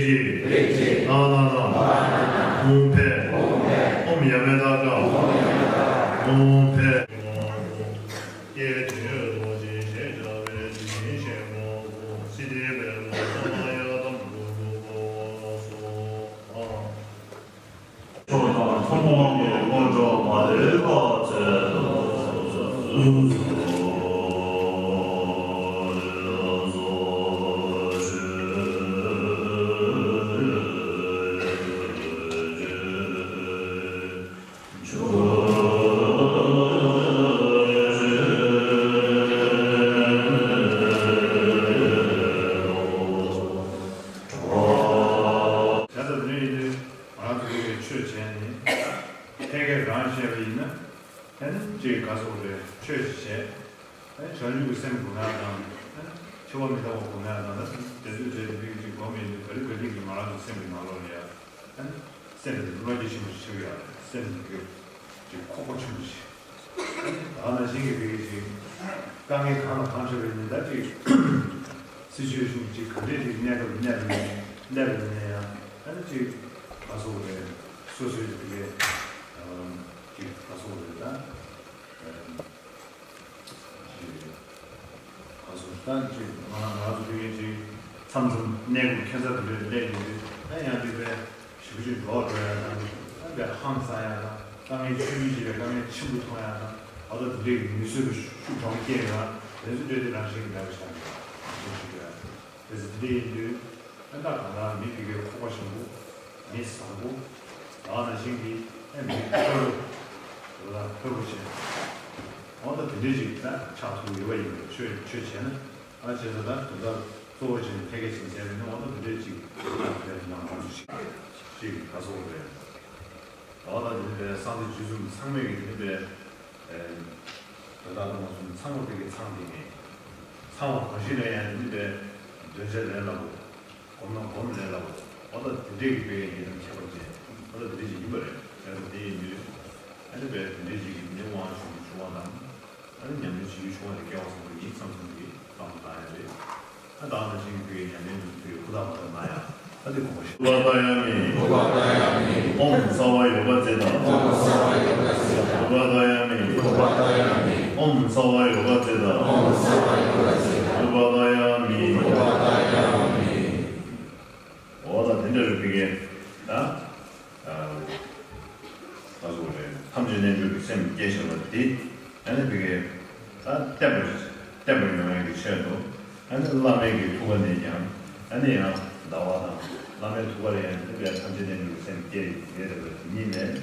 ཀྲིཿ་ཨ་ན་ན། ཨོཾ་ཕཊ། ཨོཾ་ཡ་མེ་ད་ཀ་ཨོཾ་ཕཊ། ཀྱེ་ཇོ་བོ་རྡོ་རྗེ་ཞེས་བྱ་བའི་དེ་བཞིན་གཤེགས་པའོ། སིདྡྷི་བཻ་ཌཱུརྱ་ས་མ་ཡ་ཏམ་ཀུ་ཀུ་ཀོ་སྭཱ་ཧཱ། མཆོག་དང་ཐུན་མོང་གི་དངོས་གྲུབ་མ་ལུས་པ་སྩལ་དུ་གསོལ། ང་རང་ཚོ་གིས་ཆོས་བྱས་ནས་ཕལ་སྐད་རང་བཤད་པ་ཡིན་ན། ཨ་ནི་ཅིག་ག་སོགས་རེད། ཆོས་ཤིག་བྱས། ཨ་ནི་བྱང་ཆུབ་ཀྱི་སེམས་སྒོམ་ཡག་དང་། ཨ་ནི་འཆི་བ་མི་རྟག་པ་སྒོམ་ཡག་དང་། ད་དེ་ཚོའི་གྲས་དེ་མི་གཅིག་སྒོམ་ཡིན་དུས་ག་ལེ་ག་ལེ་གིས་ང་རང་ཚོའི་སེམས་ཀྱི་ནང་ལོགས་ལ་ཡ། ཨ་ནི་སེམས་དེ་བློ་སྐྱེད་ཆེན་པོ་ཞིག་ཆགས་ཀྱི་ཡོད་རེད། སེམས་དེ་གི་ཅིག་ཁོག་པ་ཆེན་པོ་ཞིག་ད་ནང་བཞིན་གྱི་བོད་ཀྱི་ཅིག་དཀའ་ངལ་གང་དང་གང་འཕྲད་པ་ཡིན་ན། ད་ཅིག་ སྲིད་ཇུས་གཞུང་གཅིག་ག་འདྲས་ཅིག་གནས་སྐབས་གནས་སྐབས་གནས་སྐབས་ནས་ཡང་ཨ་ནི་ཅིག་ག་སོགས་རེད། སོ་སོའི་དེ་གའི་ཅིག་ག་སོགས་རེད་ད། ཅིག་ག་སོགས་ད་ཅིག་ང་ང་ཚོ་དེ་གའི་ཅིག་མཚམས་མཚམས་གནས་སྐབས་ཁྱད་མཚར་དེ་འདྲས་སླེབས་ཡོང་དུས་ད་ཡང་དེ་བས་ཞེ་པོ་ཅིག་འགྲོ་བ་འགྲོ་ཡ་དང་ད་བས་ཧང་སང་ཡ་དང་དཀའ་ངལ་ཆུང་ཆུང་ཞིག་ལས་དཀའ་ངལ་ཆེན་པོ་མཐོང་ཡ་དང་ཨ་ད་དེ་འདྲས་ཀྱི་མི་བཟོད་པའི་ཤུགས་གྲོང་སྐྱེ་ཡ་དེ་ཚོ་འདྲས་དེ་རང་བཞིན་གྱི་མེད་པ་ཆགས་ཡོད་ཅིག་ཡོད། དེ་ཚོ་དེ་འདྲ་ཡིན་དུས་ཨ་ད་གང་ལྟར་མི་དེ་གའི་ཁོག་པ་ཞིམ་པོ་མི་བཟང་པོ་ད་ནང་བཞིན་གྱི་ཨ་མི་ཕོ་རོག་ལ་ཕོ་རོག་བྱས་འོ་ད་དེ་འདྲས་ཅིག་ད་ཆགས་ཐུབ་ཡོད་པ་ཡིན་པས་ཆོས་ཆོས་བྱས་ན། ཨ་བྱས་ཙང་ད་དོན་དག་གཙོ་བོ་བྱས་ནས་ཐད་ཀའི་ཕྱིན་ཚད་ནི་འོ་ན་དེ་འདྲས་ཅིག་ལ་དེ་ནང་ཁོང་ཚོ་ཞིག་ཅིག་ག་སོགས་རེད། འོ་ན་དེ་ནི་པའི་སངས་རྒྱས་རྗེ་བཙུན་མི་ཚང་མས་ཀྱི་དེ་ནི་པའི་དོན་དག་ཏུ་མ་སོང་ཚང་མ་དེ་གི་ཚང་དེ་ནས་ཚང་བ་གང་ཞིག་ལ་ཡང་དེ་ནི་པའི་འདོན་ཆ་ལས་སླ་པོ། སྒོམ་ན་སྒོམ་ལས་སླ་པོ། འོ་ད་དེ་འདྲས་ཀྱི་དཔེ་ཡི་དམ་ཁྱད་པར་ཅན། འོ་ད་དེ་འདྲས་ཅིག་ཡིན་པ་རེད། བྱས་ཙང་དེ་ཡིན་དུས། ཨ་ནི་དཔེ་དེ་འདྲས་ཅིག་གི་ནི་དབང་ཆུང་ཆུང་བ་དང་། ཨ་ནི་ཉམས་ལེན་བྱེད་རྒྱུ་ཆུང་བ་དེ་སྐལ་བ་བཟང་པོ་ཡིན་བསམ་བསམ་གྱི་བསམ་བློ་བཏང་ཡ་རེད། ཨ་ད་ནང་བཞིན་གྱི་དཔེ་ཉམས་ལེན་དུ་དུས་ཧུར་ཐག་མ་བཏང་ན་ཡང་ཨ་དེ་དགོངས་པ་བཞེས། ཨུ་པ་ད་ཡ་མི། ཨུ་པ་ད་ཡ་མི། ཨོཾ་སརྦ་ཡོ་ག་ཙི་ཏ། ཨོཾ་སརྦ་ཡོ་ག་ཙི་ཏ། ཨུ་པ་ད་ཡ་མི། ཨུ་པ་ད་ཡ་མི། ཨོཾ་སརྦ་ཡོ་ག་ཙི་ཏ། ཨོཾ་སརྦ་ཡོ་ག་ཙི་ཏ། ཨུ་པ་ད་ཡ་མི། ཨུ་པ་ད་ཡ་མི། འོ་ད་དེ་འདྲ་རེད་པི་ཀའི་ད། ཨ་ད་གཟུགས་རེད་ཐམས་ཅད་རྣལ་འབྱོར་གྱི་སེམས་བསྐྱེད་བཞག་པ་དེ། ཨ་ནི་པི་ཀའི་ད་བརྟན་པ་བརྟན་པ་ཡོང་ཡག་གི་ཆེད་དུ། ཨ་ནི་བླ་མའི་གི་ཐུགས་ཀ་ནས་ཀྱང་ཨ་ནི་ཡང་ཟླ་བ་དང་བླ་མའི་ཐུགས་ཀ་ལ་ཡང་དེ་བས་ཐམས་ཅད་རྣལ་འབྱོར་གྱི་སེམས་བསྐྱེད་ཡོད་རེད་པ་དེ་ཉིད་ནས།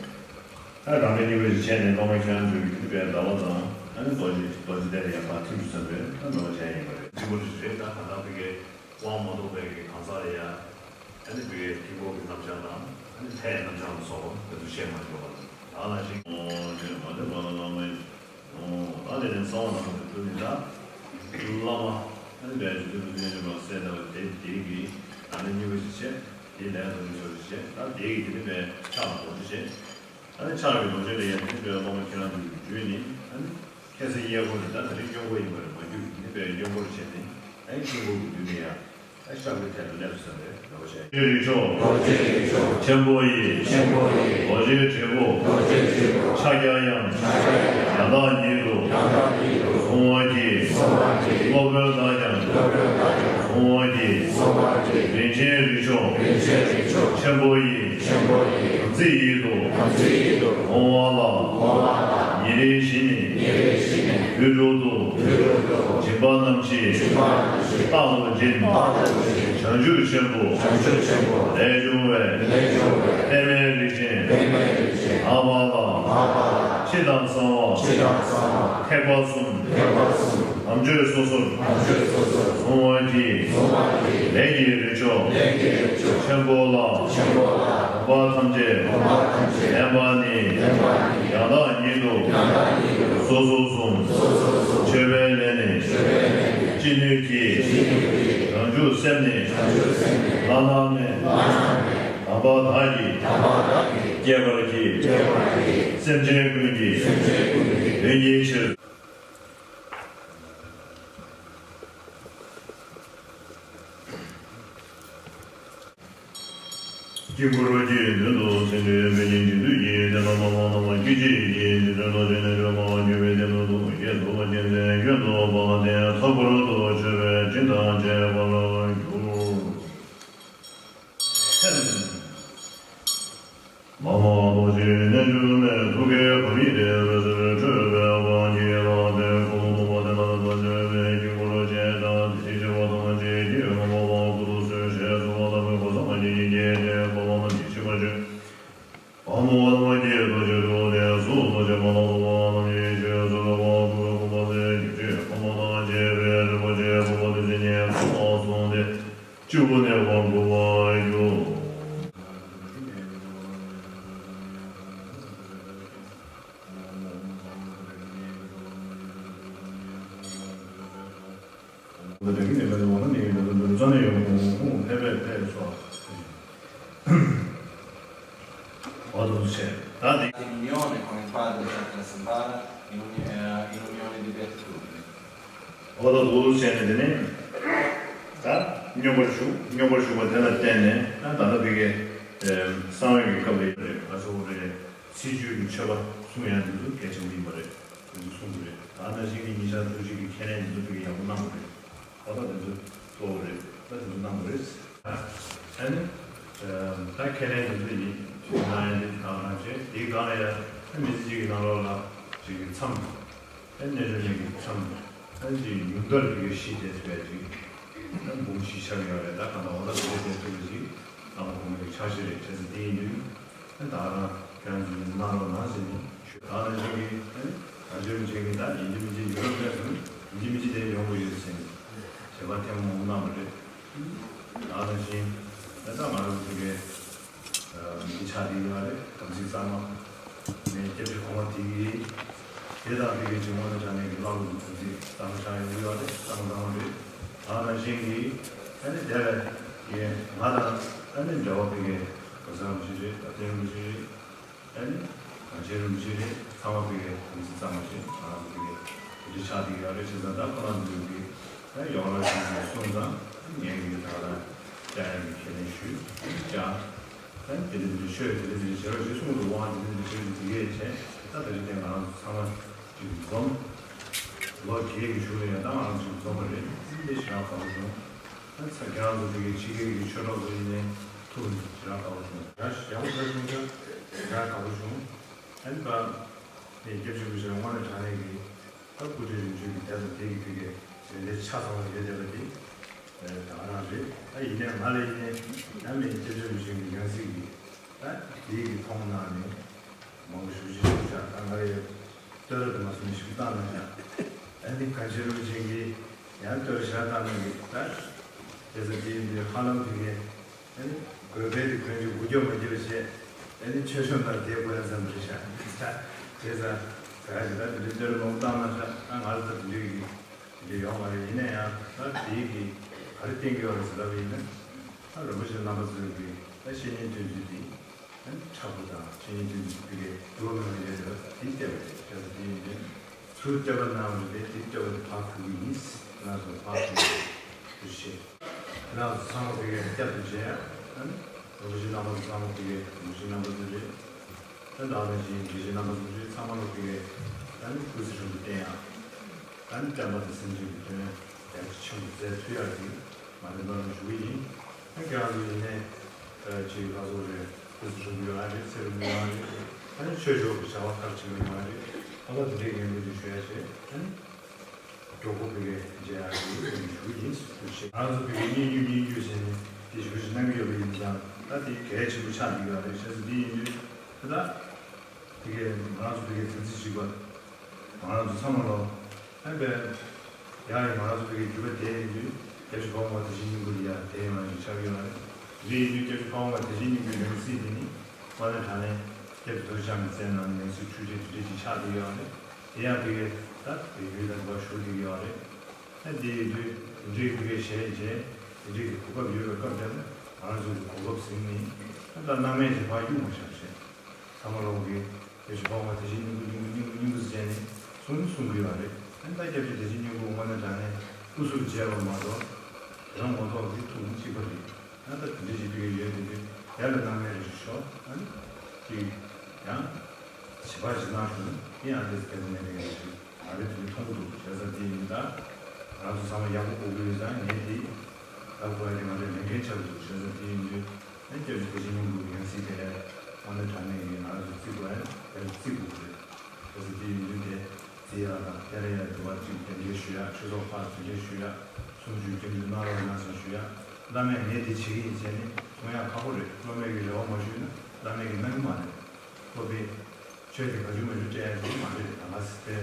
ཨ་རང་གི་སྙིང་པོ་ཞིག་བྱས་ནས་སློབ་མ་ཁྱེད་རང་ཚོའི་གི་དེ་བས་ཟླ་བ་དང་ཨ་ནི་རྡོ་རྗེ་རྡོ་རྗེ་གདན་ལ་ཡང་ཕར་ཐིམ་དུ་བསམ་པའི་ཨ་ནོར་བ་ཅན་ཡིན་པ་རེད། གཅིག་པོ་རེད་ད་གང་ལྟར་པི་ཀའི། དབང་མ་ཐོབ་པའི་གི་གང་ཟག་ལ་ཡང་། ཨ་ནི་བོད་ཀྱི་དཀྱིལ་འཁོར་གྱི་རྣམ་གཞག་དང་། ཨ་ནི་ལྷའི་རྣམ་གཞག་ལ་སོགས་པ་དེ་ཚོ་བཤད་མ་ཆོག་པ་དང་། ད་ནང་བཞིན། ཨོ་ནི་མ་ནི་མ་ན་བླ་མ་ཡིན། ཨོ་ད་དེ་ནས་གསང་བ་ནང་དུ་འདུག་ནི་ད། བླ་མ། ཨ་ནི་བོད་ཀྱི་དུས་དུས་ནས་མ་གསལ་ལྟ་བུ་དེ་དེའི་གི། ཨ་ནི་སྙིང་པོ་ཞིག་བྱས། དེའི་ལས་དང་ནི་ཆོག་ཞིག་བྱས། ད་དེའི་གི་དེ་ནི་བས་ཕྱག་ལ་རྡོ་རྗེ་བྱས། ཨ་ནི་ཕྱག་གི་རྡོ་རྗེ་ལ་ཡང་དེ་ནི་བས་སློབ་མ་ཁྱེད་རང་ཚོ་གི་རྒྱུད་ནི། ཨ་ནི། ཁ་སང་གཡས་སྐོར་རེད་ད་དེ་རིང་གཡོན་སྐོར་ཡིན་པ་རེད་མ་རྒྱུད་ཀྱི་ནི་པའི་གཡོན་སྐོར་བྱས་ནས་ཨ་ནི་དཀྱིལ་འཁོར་གྱི་མདུན་ནས་ཡང་ཨ་ཤར་བའི་ཐད་ལ་སླེབས་སོང་བས་རེ་བ་བྱས། རིགས་མཆོག་རྡོ་རྗེ་རིགས་མཆོག་ཆེན་པོ་ཡི། ཆེན་པོ་ཡི། རྡོ་རྗེའི་དྲིལ་བུ། རྡོ་རྗེའི་དྲིལ་བུ། ཕྱག་རྒྱ་ཡང་། ཕྱག་རྒྱ་ཡང་། ཡང་དག་ཉིད་དུ། ཡང་དག་ཉིད་དུ། བཟུང་བར་བགྱི། བཟུང་བར་བགྱི། སློབ་དཔོན་དག་ཀྱང་། སློབ་དཔོན་དག་ཀྱང་། བཟུང་བར་བགྱི། བཟུང་བར་བགྱི། རིན་ཆེན་རིགས་མཆོག་རིན་ཆེན་རིགས་མཆོག་ཆེན་པོ་ཡི། ཆེན་པོ་ཡི། དམ་ཚིག་ཡིད་དུ། དམ་ཚིག་ཡིད་དུ། འོང་བ་ལ། འོང་བ་ལ། ཉིན་རེ་བཞིན་ནི། ཉིན་རེ་བཞིན་ནི། དུས་དྲུག་ཏུ། དུས་དྲུག་ཏུ། སྦྱིན་པ་རྣམ་བཞི། སྦྱིན་པ་རྣམ་བཞི། རྟག་ཏུ་སྦྱིན། རྟག་ཏུ་སྦྱིན། བྱང་ཆུབ་ཆེན་པོ། བྱང་ཆུབ་ཆེན་པོ། ལས་བྱུང་བའི། ལས་བྱུང་བའི། པདྨའི་རིགས་ཅན། པདྨའི་རིགས་ཅན། ལག་པ་ལ། ལག་པ་ལ། ཕྱི་དང་གསང་བ། ཕྱི་དང་གསང་བ། ཐེག་པ་གསུམ། ཐེག་པ་གསུམ། དམ་ཆོས་སོ་སོར། དམ་ཆོས་སོ་སོར། བཟུང་བར་བགྱི། བཟུང་བར་བགྱི། ལས་ཀྱི་རིགས་མཆོག་ལས་ཀྱི་རིགས་མཆོག་ཆེན་པོ་ལ། ཆེན་པོ་ལ། གོམས་པ་ཐམས་ཅད། གོམས་པ་ཐམས་ཅད། ལེན་པ་ནི། ལེན་པ་ནི། ཡང་དག་ཉིད་དུ། ཡང་དག་ཉིད་དུ། སོ་སོར་བཟུང་། སོ་སོར་བཟུང་། མཆོད་པའི་ལས་ནི། མཆོད་པའི་ལས་ནི། ཅི་ནུས་ཀྱིས། ཅི་ནུས་ཀྱིས། བྱང་ཆུབ་སེམས་ནི། བྱང་ཆུབ་སེམས་ནི། བླ་ན་མེད། བླ་ན་མེད། དམ་པ་བདག་གིས། དམ་པ་བདག་གིས། བསྐྱེད་པར་བགྱི། བསྐྱེད་པར་བགྱི། སེམས་ཅན་ཀུན་གྱི། སེམས་ཅན་ཀུན་གྱི། དོན་གྱི་ཕྱིར། དཀྱིལ་འཁོར་གྱི་མདུན་དུ་སེམས་ཅན་ཕན་ཕྱིར་སྦྱིན་སྡུག་གི་དེ་ལ་ལོ་མ་ལོ་མ་སྐྱེ་མཆེད་ཀྱི་སྦྱིན་སྡུག་ལོ་ཆེན་ནས་ཆོག་མ་བ་འགྱུར་བའི་དེ་ལ་ཐུགས་རྗེས་ཐུབ་པ་ཅན་མཚན་སྐྱོན་དུ་སྤངས་ཏེ་ཚོགས་བསྐོར་དུ་མཆོད་པའི་སྤྲིན་དང་བཅས་པར་གྱུར། མ་མ་རྡོ་རྗེ་རྣལ་འབྱོར་མའི་ཐུགས་ཀའི་ཁམས་ཡིན་ཏེ་འོད་ཟེར་འཕྲོས་པའི་དབང་གིས་ལྷག་པའི་འཁོར་ལོ་སྟོང་པ་དེ་ལ་བརྟེན་པ་ཆོད་པའི་དཀྱིལ་འཁོར་ཅན་དང་དེ་བཞིན་གཤེགས་པ་ཐམས་ཅད་ཀྱིས་སྔོན་པོ་ལ་སྐུ་གསོལ་ཞིང་གསོལ་བ་བཏབ་པའི་གོ་ས་མ་སྐྱེས་ཀྱི་སྐད་ཅིག་འཁོར་ལོ་རྣམས་ཀྱིས་ཤིས་པར་བརྗོད། ཨོཾ་ཨཱཿདམར་ཀྱི་རྡོ་རྗེ་ཐུགས་ལྡན་སུ་རྡོ་རྗེ་མ་ལ་སོགས་པ་རྣམས་ཀྱིས་ཆོས་སུ་གསོལ་བ་འབུལ་བའི་སྐུ་པར་ཟས་ཀྱི་ཆུས་ཕོ་མོ་དང་བཅས་པའི་རིན་པོ་ཆེའི་ཕོར་པ་དེ་ཚེ་ཉིད་ཁོ་ནར་སོང་སྟེ། བཅུ་པོ་ནས་དབང་བསྐུར་བར་འགྱུར། Vado a uscire. Dati. L'unione con il Padre e con la Santa Madre, in uni-, eh, in unione di beatitudine. Vado a uscire, ne? སྙོམས་པར་ཞུགས། སྙོམས་པར་ཞུགས་པ་དེ་ལ་བརྟེན་ནས་ད་ད་ལྟ་བི་གའི་གསང་བའི་གི་སྐབས་ལ་ཡོད་རེད། ང་ཚོ་རེད། སྲིད་བྱུས་ཀྱི་མཆོད་པ་གསུང་ཡ་འདི་ཚོ་གལ་ཆེན་པོ་ཡིན་པ་རེད། འདི་ཚོ་གསུང་དགོས་རེད། ད་ནང་བཞིན་གྱི་ཉིན་ཞག་བདུན་ཅུ་གི་ཁས་ལེན་འདི་ཚོ་བི་གའི་ཡག་པོ་གནང་དགོས་རེད། ད་ད་འདི་ཚོ་གཙོ་བོ་རེད། ད་འདི་ཚོ་གནང་དགོས་རེད། ཨ་ནི། ད་ཁས་ལེན་དེ་ཚོ་ཡིན། ཞུ་ན་ཡང་དེ་དང་རང་བྱས་དེའི་སྒང་ལ་ཡང་མི་ཚེ་གཅིག་གི་ནང་ལོགས་ལ་ཅིག་གི་མཚམས། ཨ་ནི་རིམ་གྱིས་མཚམས། ཨ་ནི་ཅིག་ཉུང་མཐར་དེ་གའི་གཞི་དེ་ཚོ་ཡང་ཅིག་ཨ་ནི་འབུམ་གཞི་ཆགས་ཡོད་རེད། ད་གང་ལྟར་འོ་ད་དེ་དེ་ཚོ་གི་ཅིག་ནང་ལ་འབུམ་གྱི་ཆ་ཤས་རེད། བྱས་ཙང་དེ་ཡིན་དུས་ཨ་ནི་ད་རང་ཁྱེད་རང་ཚོ་ནང་ལོགས་ནང་བཞིན་ནི་ཞུ་ད་རང་བཞིན་གྱི་ཨ་ནི་ད་རྗེ་རིན་པོ་ཆེ་གིས་ད་ཡིན་གཅིག་མིན་གཅིག་ཡུ་རོབ་ནས་སུ་ཡིན་གཅིག་མིན་གཅིག་དེ་ཡོང་དགོས་ཡོད་ཟེར་ནས་བྱེད་པ་ཐེངས་མང་པོ་གནང་བ་རེད། ད་ནང་བཞིན་ད་ལྟ་ང་རང་ཚོ་གི་འདི་ཆགས་བསྡད་ཡོད་རེད། དམ་ཚིག་གཙང་མ་ནས་སྐྱབས་རྗེ་གོང་མ་དེ་གི་དེ་དང་དེ་གི་འབྱུང་བ་ལ་བྱ་ནས་ཀྱི་བླ་ལུག་གི་དམ་ཚིག་གཙང་མ་ཆགས་ཡོང་གི་ཡོད་རེད། གཙང་མ་གཙང་མ་རེད། ད་ནང་བཞིན་གྱི་ཨ་ནི་དེ་ལ་ཡི་ང་དང་ཨ་ནི་འབྲེལ་བ་དེ་གི་གོ་ས་རིན་པོ་ཆེ་རེད། ད་ལྟའི་རིན་པོ་ཆེ་རེད། ཨ་ནི། རྗེ་རིན་པོ་ཆེ་རེད། ཚང་མ་བི་གའི་དམ་ཚིག་གཙང་མ་ཞིག་ང་རང་ཚོ་བི་གའི་དེ་འདྲ་ཆགས་བསྡད་ཡོད་རེད། བྱས་ཙང་ད་ཁོ་རང་ཚོའི་གི་ད་ཡོང་ར་ཞིག་གསུངས་ཙང་ངས་གི་ད་ལ་བཅར་ཡ་གི་ཁས་ལེན་ཞུས་ཀྱང་། ད་དེ་འདྲ་དེ་འདྲ་ཤོད་དེ་འདྲ་དེ་འདྲ་བྱེད་རོགས་ཞེས་གསུངས་འདུག་པ། དེ་འདྲ་དེ་འདྲ་བྱེད་དེ་གས་བྱས་ད་ད་རེས་དེ་ང་རང་ཚོ་ཚང་མ་ཅིག་འཛོམས། ལོ་བརྒྱད་ཀྱི་གཞུག་ལ་ཡང་ད་ང་རང་ཚོ་འཛོམས་པ་རེད། དེ་ཞེ་དྲག་དགའ་པོ་བྱུང་། ཨ་ཚ་ཁྱེད་རང་ཚོ་དེ་གའི་ཕྱི་རྒྱལ་གྱི་ཆོས་གྲོགས་ཚོ་ཡིན་ནའི་ཐུག་ནས་ཞེ་དྲག་དགའ་པོ་བྱུང་། ཡག་ཡག་པོ་ཞེ་དྲག་བྱུང་ཀྱང་ཞེ་དྲག་དགའ་པོ་བྱུང་། ཨ་ནི་ད་ངས་སྐྱབས་རྗེ་རིན་པོ་ཆེ་དངོས་གནས་དྲང་གནས་ཀྱི་ད་སྐུ་ཕྲེང་རིམ་བྱོན་གྱི་དེ་དང་དེ་གི་དེ་གའི་རེ་འདུན་ཆ་ཚང་བ་ཡོད་བསྡད་པ་དེ་ད་ག་རང་རེད། ད་ཡིན་ནའི་ང་ལ་ཡིན་ནའི་ཡང་མིན་སྐྱབས་རྗེ་རིན་པོ་ཆེ་གི་ཡང་སྲིད་ཀྱི་ད་དེ་གི་མཐོང་སྣང་ནས། མང་པོ་ཞུ་ཞིག་ཞུ་བཞག་ད་ང་རེ་བསྟོད་ར་དུ་མ་སོང་ནས་ཞུ་བཏང་ན་བཞག་ཨ་ནི་ག་ཅི་རུ་ཅིག་གིས་ཡང་བསྟོད་ར་བཞག་བཏང་ན་གི་ད་དེ་ཚོ་དེ་འདི་ཧ་ལམ་དེ་གས་ཨ་ནི་དགོས་པའི་དེ་དོན་གྱི་འུ་སྐྱོ་མ་སྐྱོ་བྱས་ཨ་ནི་ཆོས་ཕྱོགས་ནང་བསྡད་དགོས་ཡ་ཙམ་རེད་བཞག་ད་དེ་ཚ་ད་ག་ཅི་ད་དེ་འདྲའི་བསྟོད་ར་མང་པོ་བཏང་ན་བཞག་ད་ང་ལ་ད་དེ་འདྲའི་གི་དེ་འདྲ་ཡོད་མ་རེད། ཡིན་ན་ཡང་ད་དེ་གི་ག་རེ་བསྟན་གི་ཡོད་རེད་ཟེར་ལབ་ཡིན་ན་ད་རིན་པོ་ཆེ་རྣམ་པ་ཚོའི་གི་ད་བཤེས་གཉེན་སྟོན་ཚུལ་དེ། ཨ་ནི་མཁྲེགས་པོ་དང་ཆོས་ཉིད་ཀྱི་འདུས་པའི་འགྲོ་བ་མི་ཡོད་དེ་དེ་བལྟས་པ་རེད། བྱས་ཙང་དེ་ཡིན་དུས་ཚུར་བལྟས་པ་གནང་བ་རེད། དེ་བལྟས་པ་དེ་ཕར་ཕུལ་གྱི་ཡིན། ང་ཚོ་ཕར་ཕུལ་གྱི་ཡིན་ཞེས། ང་ཚོ་ཚང་མ་བི་གའི་བསྐྱར་དུ་མཇལ་ཡ། ཨ་ནི་རིན་པོ་ཆེ་རྣམ་པ་ཚོ་ཚང་མ་བི་གའི་རིན་པོ་ཆེ་རྣམ་པ་ཚོ་རེད། ད་ད་ནང་བཞིན་དགེ་བཤེས་རྣམ་པ་ཚོ་རེད། ཚང་མ་ལ་བི་གའི་ཨ་ནི་སྐུ་ཚེ་ཧྲིལ་པོ་བརྟན་ཡ། ཨ་ནི་བསྟན་པ་དང་སེམས་ཅན་གྱི་དོན་རྒྱ་ཆེན་པོ་མཛད་ཐུབ་ཡ་དེ་ང་ཚོ་སྨོན་ལམ་ཞུ་གི་ཡིན། ཨ་ཁྱེད་རང་ཚོ་ཡིན་ནའི་ཅིག་ལ་སོགས་རེད། སྐུ་གཟུགས་ཆུང་ཆུང་ཡོད་རེད། ཚེ་རིང་པོ་ཡོད་རེད། ཨ་ནི་ཆོས་ཕྱོགས་ཀྱི་བྱ་བ་མཐར་ཕྱིན་པ་ཡོད་རེད། ཨ་ཕ་དེ་འདྲའི་ངན་པ་ཅིག་ཞུ་ཡ་བྱས། ཨ་ནི་མགྱོགས་པོ་བི་གའི་མཇལ་ཡ་ཞུ་གི་ཡིན་ཞུ་གི་ཡིན་ཞུ་བྱས། ང་ཚོ་བི་གའི་སྙན་བརྒྱུད་སྙན་བརྒྱུད་བྱས་ནས་དེ་ཞུ་ཞུ་གནང་གི་ཡོད་པ་ཡིན་ཙང་ད་དེ་གལ་ཆེན་པོ་ཆགས་ཀྱི་ཡོད་རེད། བྱས་ཙང་དེ་ཡིན་དུས་ད་ད། དེ་གས་ང་རང་ཚོ་དེ་གས་དམ་ཚིག་གཅིག་པ། ང་རང་ཚོ་ཚང་མ་ལོ། ཨ་བས། ཡ་ཡི་ང་རང་ཚོ་དེ་གས་རྒྱུད་པ་དེ་ཡིན་དུས་སྐྱབས་རྗེ་ཕ་བོང་བ་བདེ་ཆེན་སྙིང་པོ་ལ་ཡ་དེ་ཡང་ཞིག་ཆགས་ཡོད་རེད། དེ་ཡིན་དུས་སྐྱབས་རྗེ་ཕ་བོང་བ་བདེ་ཆེན་སྙིང་པོའི་ཡང་སྲིད་དེ་ནི་དངོས་གནས་དྲང་གནས་སྐྱབས་རྗེ་རྡོ་རྗེ་འཆང་གི་སྲས་རྣམས་ཡང་སྲིད་འཁྲུལ་བྲལ་དེ་འདྲས་ཅིག་ཆགས་བསྡད་ཡོད་རེད། དེ་ཡང་དེ་གས་ད་དེ་ཡུལ་དང་འགྲོ་བ་ཞུགས་བསྡད་ཀྱི་ཡོད་རེད། ཨ་དེ་ཡིན་དུས་དེ་འདྲས་དེ་གས་ཞལ་མཇལ་དེ་འདྲས་ཀྱི་གོ་སྐབས་ཡོད་པའི་སྐབས་དེ་ལ་ང་རང་ཚོ་གི་གོ་སྐབས་ཟིན་ནས་ཨ་ད་སྣང་མེད་ཀྱི་ཕར་གཡུག་མ་བཞག་བྱས། ཚང་མ་ལོག་གི་བོད་ཀྱི་ཕ་བོང་བ་དེ་བཞིན་སྙིང་པོ་སྙིང་པོ་སྙིང་པོ་སྙིང་པོ་ཟེར་ནས་གསུང་གསུང་གི་ཡོད་རེད། ཨ་ནི་ད་སྐྱབས་རྗེ་དེ་བཞིན་སྙིང་པོ་དངོས་གནས་དྲང་གནས་སྐུ་གཟུགས་མཇལ་བ་མ་གཏོགས་དེ་རང་ངོ་ཐོག་གི་ཐུགས་ནི་གཅིག་པ་རེད། ཨ་ད་དེ་འདྲ་ཞིག་དུས་ཡོད་དེ་དུས་དེ་ལ་སྣང་མེད་རེ་ཞིག་ཤོག་ཨ་ནི་ཅིག་ཡང་བྱིས་པ་ཞིག་གནང་ཞུ་ན་དེ་ཡང་དེ་སྐད་ཆ་མེད་པའི་རེ་ཞིག་ང་རེ་དེ་མཐོང་གི་འདུག་བྱས་ཙང་དེ་ཡིན་ད་ང་ཚོ་ཚང་མ་ཡག་པོ་གོ་གི་ཡོད་ཙང་ངས་དེ་ལབ་དགོས་ཡ་དེ་ང་རེ་ལས་འགན་ཆགས་འདུག་བྱས་ཙང་དེ་ཡིན་དུས། ཨ་སྐྱབས་རྗེ་བདེ་ཆེན་སྙིང་པོའི་ཡང་སྲིད་དེ་ལས་དངོས་གནས་དྲང་གནས་ཡིན་ང་རང་ཚོ་བརྩི་དགོས་ཨ་དེ་ལ་བརྩི་དགོས་རེད། གལ་སྲིད་དེ་ཡིན་དུས་དེ་བརྩི་ཡག་དང་སྟེར་ཡག་དེ་བ་གཅིག་དེ་འདྲའི་ཞུ་ཡག་ཆོས་ཚོགས་ཁག་དེ་འདྲའི་ཞུ་ཡག་གསུང་ཆོས་སྐྱབས་འཇུག་གནང་རོགས་གནང་ཟེར་ཞུ་ཡག་བླ་མས་ངས་དེ་བྱེད་ཀྱི་ཡིན་ཟེར་ནས་གསུང་ཡག་ཁག་པོ་རེད། སློབ་མས་ཀྱི་རེ་བ་མ་ཞུས་ན་བླ་མས་ཀྱི་གནང་གི་མ་རེད། སློབ་དཔོན། ཆོས་དེ་ག་ཇུ་མ་ཇུ་སྤྲད་ཡ་ཅིག་མ་རེད། ད་ང་སི་ཏེ།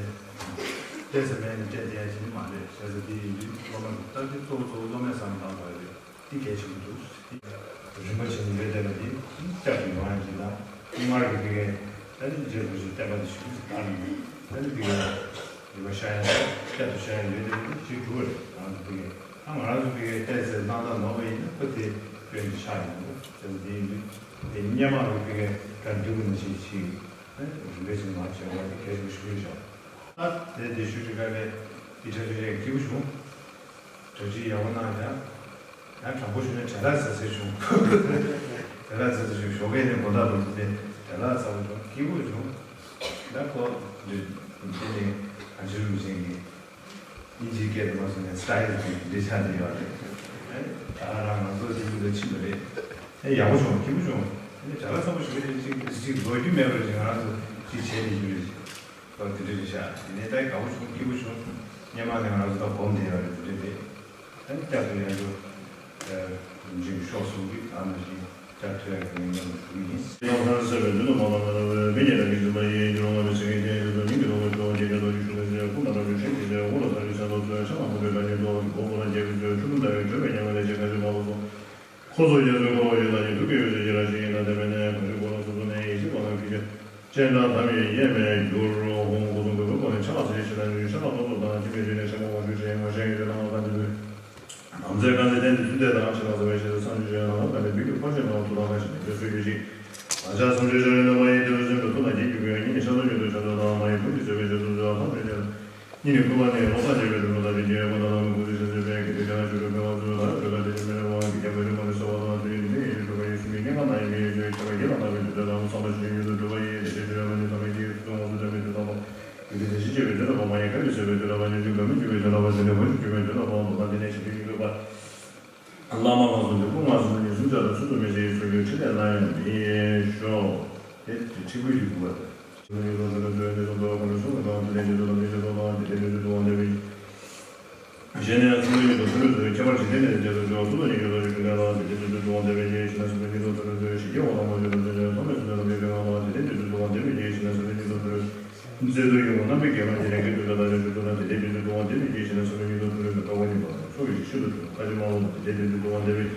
ཏེ་ས་མེད་ནས་སྤྲད་བསྡད་ཡ་ཅིག་མ་རེད། བྱས་ཙང་དེ་ཡིན་དུས་སློབ་མ་ལྟ་དེ་གཙོ་བོ་གཙོ་བོ་སློབ་མས་བསམ་བློ་བཏང་དགོས་ཡ་རེད། དེ་གལ་ཆེན་པོ་འདུག་རིམ་པ་བྱས་ནས་འདིར་བསྡད་པ་དེ་བསྐྱར་དུ་ཡོང་ཡ་ཅིག་དང་སྔར་གྱི་དེ་གའི་ད་ནི་རྗེ་རིན་པོ་ཆེའི་བསྟན་པ་དེ་ཞུ་རྒྱུ་ཟེར་ད་ནི་ད་ནི་དེ་གའི་རིག་པ་ཤར་ཡ་བསྐྱར་དུ་ཤར་ཡ་ཡོད་དེ་ཞིག་འགྲོ་བ་རེད། ང་ཚོ་དེ་གའི་ད་ང་རང་ཚོ་དེ་གའི་བལྟས་ཚེ་སྣང་དག་ནོར་བ་ཡིན་ན་ཁོ་དེ་སྐྱོན་གྱི་ཆ་ཡིན་འདུག་བྱས་ཙང་དེ་ཡིན་དུས། དེ་སྔོན་མ་རུ་དེ་གའི་ག་འདྲ་བོ་ནི་ཞིག་ཞིག་རིམ་པས་ཅིག་མར་བྱས་པ་དེ་གལ་ཆེན་པོ་ཞིག་རེད་ཤག་ད་དེ་དེ་ཞུ་ཞུ་ག་ལས་དེ་གྲ་སྒྲིག་རེད་སྐྱིད་པོ་བྱུང་། གྲ་སྒྲིག་ཡག་པོ་གནང་ཤག་ཡང་དྲང་པོ་ཞུས་ན་བྲེལ་བ་ཚ་ཚ་བྱུང་། བྲེལ་བ་ཚ་ཚ་བྱུང་། ཞོགས་ཀས་ནས་དགོང་དག་བར་དུ་དེ་བྲེལ་བ་ཚ་པོ་བྱུང་། སྐྱིད་པོ་བྱུང་། ད་ཁོ་འདི་དེ་ནས་གང་ཅི་རུ་མི་ཤེས་ཀྱི། དབྱིན་ཇིའི་སྐད་དུ་མ་སོང་ནས་སི་ཊའི་ལི་དེ་འདྲ་ཆགས་བསྡད་ཡོད་རེད། ད་རང་རང་ཚོ་ཅིག་འདི་ཕྱིན་པ་རེད། ཨེ་ཡག་པོ་བྱུང་། སྐྱིད་པོ་བྱུང་། ཨེ་བྲེལ་བ་ཚ་པོ་ཞིག་རེད། ཅིག་ཅིག་ལོ་རྒྱུས་མེད་པ་རེད། ཅིག་ང་རང་ཚོ་ཅིག་བྱས་ནས་རྒྱུ་རེད། ཅིག་ལོ་དེ་འདྲ་རེད་ཤག་དེ་ནས་ད་དགའ་པོ་བྱུང་། སྐྱིད་པོ་བྱུང་། སྔོན་མ་ནས་ང་རང་ཚོ་ད་སྒོམ་བསྡད་ཡོད་རེད། དེ་འདྲ་རེད། ཨ་ནི་བསྐྱར་དུ་ཡང་བསྐྱར་མཇུག་ཤོག་གསུང་གི། ཨ་ནི་ཞིག་བསྐྱར་ཐོས་ཡག་གི་ཉིན་མོ་ཞུ་གི་ཡིན། ཡང་ཧར་སེ་བའི་དུས་དུ་མ་ལ་མ་ལ་བའི་མི་ཉེ་རང་གི་ཟིན་པ་ཡིན། རྒྱུ་རང་བ་མི་སེང་གེ་ཅན་ཡོད་དོ་མིང་གི་ལོ་བ་ཤོག་རྒྱལ་ཁ་དོ་ཞུ་ནས་ཟེར། ཁུ་ན་རང་བྱུང་ཤིང་གི་ཟེར། འུ་ལ་ཐ་རི་ས་ལོ་ཚོའི་ཆ་ལ་མུ་ཏོའི་ད་ཉིན་དོ་གི་གོ་བོ་ལ་རྒྱལ་བའི་ཚོའི་ཁྲུ་ཁྲུ་ཟླ་བའི་བྲོས་པའི་ཉ་མ་ལས་བྱེད་ཁ་ཆེ་མ་ལོ་སོ། ཁོ་ཚོ་རྒྱ་མཚོའི་ཁ་བ་ཡོད་ལ་ཉིད་དུ་སྐྱེ་ཡོད་ཟེར་གྱི་ར་ཞིག་ཡིན་ན། དེ་མེད་ན་ཡང་གང་ཅི་ཁོ་རང་སོ་སོ་ནས་ཡིད་ཆེས་པ་ལ་ཕི་ཅེ་སྤྱན་དྲངས་དམ་ཡེ་ཡེ་མེད་འགྱུར་རོ། ཧོང་སྐུ་གསུང་གི་བོད་པ་ནི་ཆ་ལག་ཚེ་ཞིག་ལ་ཉུལ་ཆ་ལག་ཏོག་ཏོག་དང་ཅི་མེད་ཅི་ནས་ཆེན་མོ་དབང་ཞུ་ཞེས་ངོ་ཤེས་ཀྱི་ལམ་ལ་གང་ཅི་བོད་ནམ་ཚེ་གང་ཚེ་བསྟན་དུ་ཚུལ་འདས་དང་ཕྱི་ལ་བཟོ་བའི་ཆེད་དུ་བསམ་བཞིན་བྱོན་ལ་ལ་བརྟེན་ནས་བོད་ཀྱི་འཁོར་བཅས་ནང་དུ་ལ་ཁ་ཞིག་ནས་བོད་སོགས་རྒྱུད་ཅིག་ང་ཅག་སུམ་ཅུ་ཤོར་བའི་ནང་པ་ཡི་དེ་བས་གསོན་པོའི་ཐུགས་ལ་རྒྱན་གྱི་ཀུན་ཉིད་ནི་ཤ་ཚ་ཉིད་དུ་བྱ་འདོད་དང་མ་ཡི་ཀུན་གྱི་བཟོད་པའི་རྗེས་སུ་འཛིན་པ་ཐམས་ཅད་ཀྱང་ཉིད་ནི་ཀུན་པ་ནི་ལོག་ལྟ་བྱས་པའི་དོན་དུ་ལ་རིགས་ཀྱི་དབྱེ་བ་དང་ལམ་ཀུན་ཏུ་ཤེས་བྱེད་པའི་དགེ་སྡིག་དང་ཆོས་སྒྲུབ་སྤེལ་བ་ཚུལ་དང་སྤྱོད་ལ་དེ་བཞིན་མི་ལེན་པའང་གི་རྒྱ་མི་རིགས་མ་ནི་གསོལ་བ་དང་དུས་ཡུན་དུ་མི་ཡི་ཆོ་ག་ཡིན་གསུམ་གྱི་སྙན་ངག་ནང་ཡིན་མི་ཡི་ཆོས་ཀྱི་ཆོ་ག་ཡིད་ལ་བརྣག་པའི་དུས་ཚོད་དང་བསམ་པ་ཞིག་ཡུན་དུ་འགྲུབ་པ་ཡིན། དེ་འདྲའི་དུས་རབས་ནི་ཐ་མལ་གྱི་ཚུལ་དུ་དབང་དུ་བཏང་བའི་དུས་དང་པོ། ཡུལ་དུས་དེ་བཞིན་གཅེས་པའི་དུས་དང་པོ། མ་ཡི་དགའ་བའི་བཟོད་པའི་དུས་དང་པོ། ཉོན་ཅིག་དགའ་མི་འཇིགས་པའི་དུས་དང་པོ། དེ་ནས་བུ་ཆུང་འཇིགས་མེད་དུས་དང་པོ། འདོད་པ་དེ་ནས་ཞི་བདེ་ཉིད་འདོད་པ། བླ་མ་ལ་སོགས་ཏེ་སྐུ་ལྔ་གསུམ་ཉེར་གསུམ་ཆར་དུ་ཚུལ་དུ་མི་བྱེད་ཀྱི་ཚུལ་གྱི་ཕྲིན་ལས་སླར་ཡང་མི་ཤོག་དེ་ཁྲིད་དགོས་ཀྱི་འདུག་པ། སོ་སོ་ཉིད་དུ་དོན་དུ་འདོད་ནས་སོ་སོ་ཁོ་ནས་གསུང་གི་དང་དེ་ལས་ཉིད་དུ་དང་དེ་ཞེས་སོགས་དང་དེ་ལས་ཉིད་དུ་དབང་དེ་བས། གཞན་ཡང་སེམས་ལས་ཉིད་དུ་ཐུན་མོང་ཚུལ་ཁྱད་པར་འཇིག་རྟེན་ལས་འདས་སུ་འགྲོ་བ་ཚུལ་དུ་ཉིད་ཀྱི་བློ་ཡི་ཕྲིན་ལས་ལ་དེ་ལས་ཉིད་དུ་དབང་དེ་བས། ཉེ་ཞིང་སེམས་ལས་ཉིད་དུ་དོན་དུ་ཞི་རྒྱས་འོད་དང་མ་བཅོས་རང་བྱུང་ཆོས་ཐོགས་མེད་སུ་འདས་ལ་མི་ཕན་ངང་ལ་དེ་ལས་ཉིད་དུ་དབང་དེ་བས། ཉེ་ཞིང་སེམས་ལས་ཉིད་དུ་དོན་མཛད་དུ་ཡོད་པ་རྣམ་པའི་དགེ་སློང་གི་ལས་ཀྱི་དོན་དུ་ལ་ལས་ཞུ་དུ་ན་དེ་ལས་ཉིད་དུ་དབང་དེ་བས། ཉེ་ཞིང་སེམས་ལས་ཉིད་དུ་དོན་དུ་འགྲོ་བ་ཉིད་པ་ཚོགས་ཀྱི་ཤིན་ཏུ་ཐུབ་ཁ་ཅིག་མ་འོངས་པ་དེ་ལས་ཉིད་དུ་དབང་དེ་བས།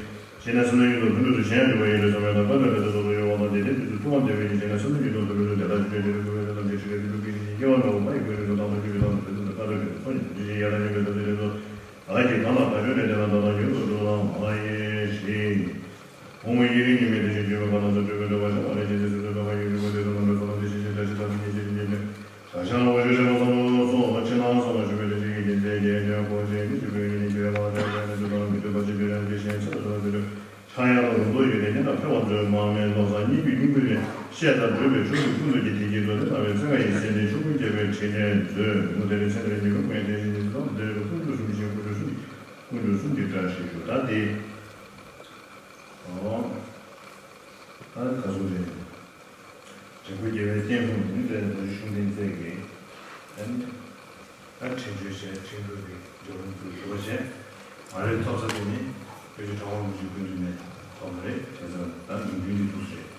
ཞེས་ན་སེམས་ལ་ཡུལ་དུ་མཐུན་གྲོས་སུ་གཞན་ཡང་འདྲི་བ་ཡིན་ལས་བསམ་ཡང་དག་པ་དང་ལས་དོན་དུ་ཡོད་པ་དང་དེ་ལྟར་དུས་སུ་ཐུབ་དབང་དེ་བས་ཡིན། ཞེས་ན་སེམས་ལ་ཡུལ་དུ་མཐུན་གྲོས་སུ་དེ་དག་ཆོས་ཅན། དེ་ལས་འགྲོ་བའི་དོན་དམ་ཅན་ཞིག་ལས་དུས་སུ་སྐྱེ་བ་འགྲོ་བ་ཡི་དགོས་དོན་དུ་དམ་པ་རྒྱུད་ཀྱི་དམ་དུ་དོན་དུ་ལྟ་འགྲོ་བའི་ཚོགས་ཉིད་དུ་དེ་བཞིན་ཡར་ལ་ཉོན་པའི་དམ་དེ་ལས་དོ་བདག་གིས་གང་ལ་བདག་ཆོས་ནས་དེ་ལ་བདག་དང་ཉོན་དུ་འགྲོ་ལ་མ་ཡེ་ཞིག་འོང་བའི་ཡུན་རིང་ཉི་མའི་དེ་བཞིན་བྱོན་པའི་ཁ་ལ་སོགས་སྤྲོས་པའི་འགྲོ་བ་བྱ་བ་ལས་ཅན་ཚེ་སྲིད་དུ་ལྟ་བ་ཡོད་རྒྱུ་མ་དེ་དུ་མ་འགྲོ་ས་ལ་དེ་བཞིན་གཤེགས་བཀྲ་ཤིས་རྟག་ཏུ་ཉེར་གཅིག་ཏུ་ཉེར་གཅིག་བྱ་བྱང་འོ་ཞེས་བྱ་བ་བསམ་པ་སོགས་ཕྱི་ནང་གསང་བ་ཞུ་བའི་ལས་ཅན་གྱི་རྒྱལ་མཚན་རྒྱལ་ཁོ་ཞེས་མི་ཞུ་བའི་ཉིན་ནི་ཁྱོད་མ་བྱ་བྱ་ནི་ཚུལ་དང་མི་མཐུན་པ་ཅི་འདྲ་ཡང་དེ་གཞན་ཚེ་ལ་སོགས་པ་དེ་ལས་ཕྱྭ་གཡང་ལ་རུང་དོ་ཡོད་དེ་ཉན་དང་ཕེབས་པ་མཛོད། མར་མེ་མདོ་གསང་སྙིང་པོའི་སྙིང་པོའི་ལས་བཤད་དང་བགྲོད་པའི་ཕྱོགས་ཀྱི་ཀུན་ཏུ་གྱི་དེ་གྱིས་མདོ་སྡེ་སྣང་བའི་ཚན་ཁ་ཡི་སེམས་ལྡན་ཆོས་ཀུན་རྒྱལ་བའི་ཕྲིན་ལས་མཛོད། མུ་སྟེགས་ལས་ཚན་ཁ་ཉི་མའི་ཀུན་ཡང་དེ་བཞིན་ཉིད་དུ་དང་དེ་ལས་ཀུན་ཏུ་གསུམ་གྱི་ཞིང་ཀུན་ཏུ་གསུམ་གྱི་ཀུན་ཏུ་གསུམ་གྱི་བཀྲ་ཤིས་ཞུ། ད་དེ། ཨོ། ད་ག་ཚོད་རེད། འབྲས་བུ་རྒྱལ་བའི་བསྟན་སྲུང་ནི་དེ་ལོ་རྒྱུས་ཤུགས་ལྡན་བཙལ་གི། ཨ་ནི། ད་ཁྲིད་བརྗོད་བྱས་ཁྲིད་འགྲོ་གི་སྦྱོར་ལམ་དུ་གྲུབ་པ་བྱས། ང་རའི་ཐོབ་ས་དེ་ནི་བོད་ཀྱི་གྲྭ་པ་མུ་ཇི་ཀུན་འདུས་ནས་ཐོབ་པ་རེད། བྱས་ཙང་ད་ལུང་རྒྱུན་གྱི་ཐུགས་སྲས།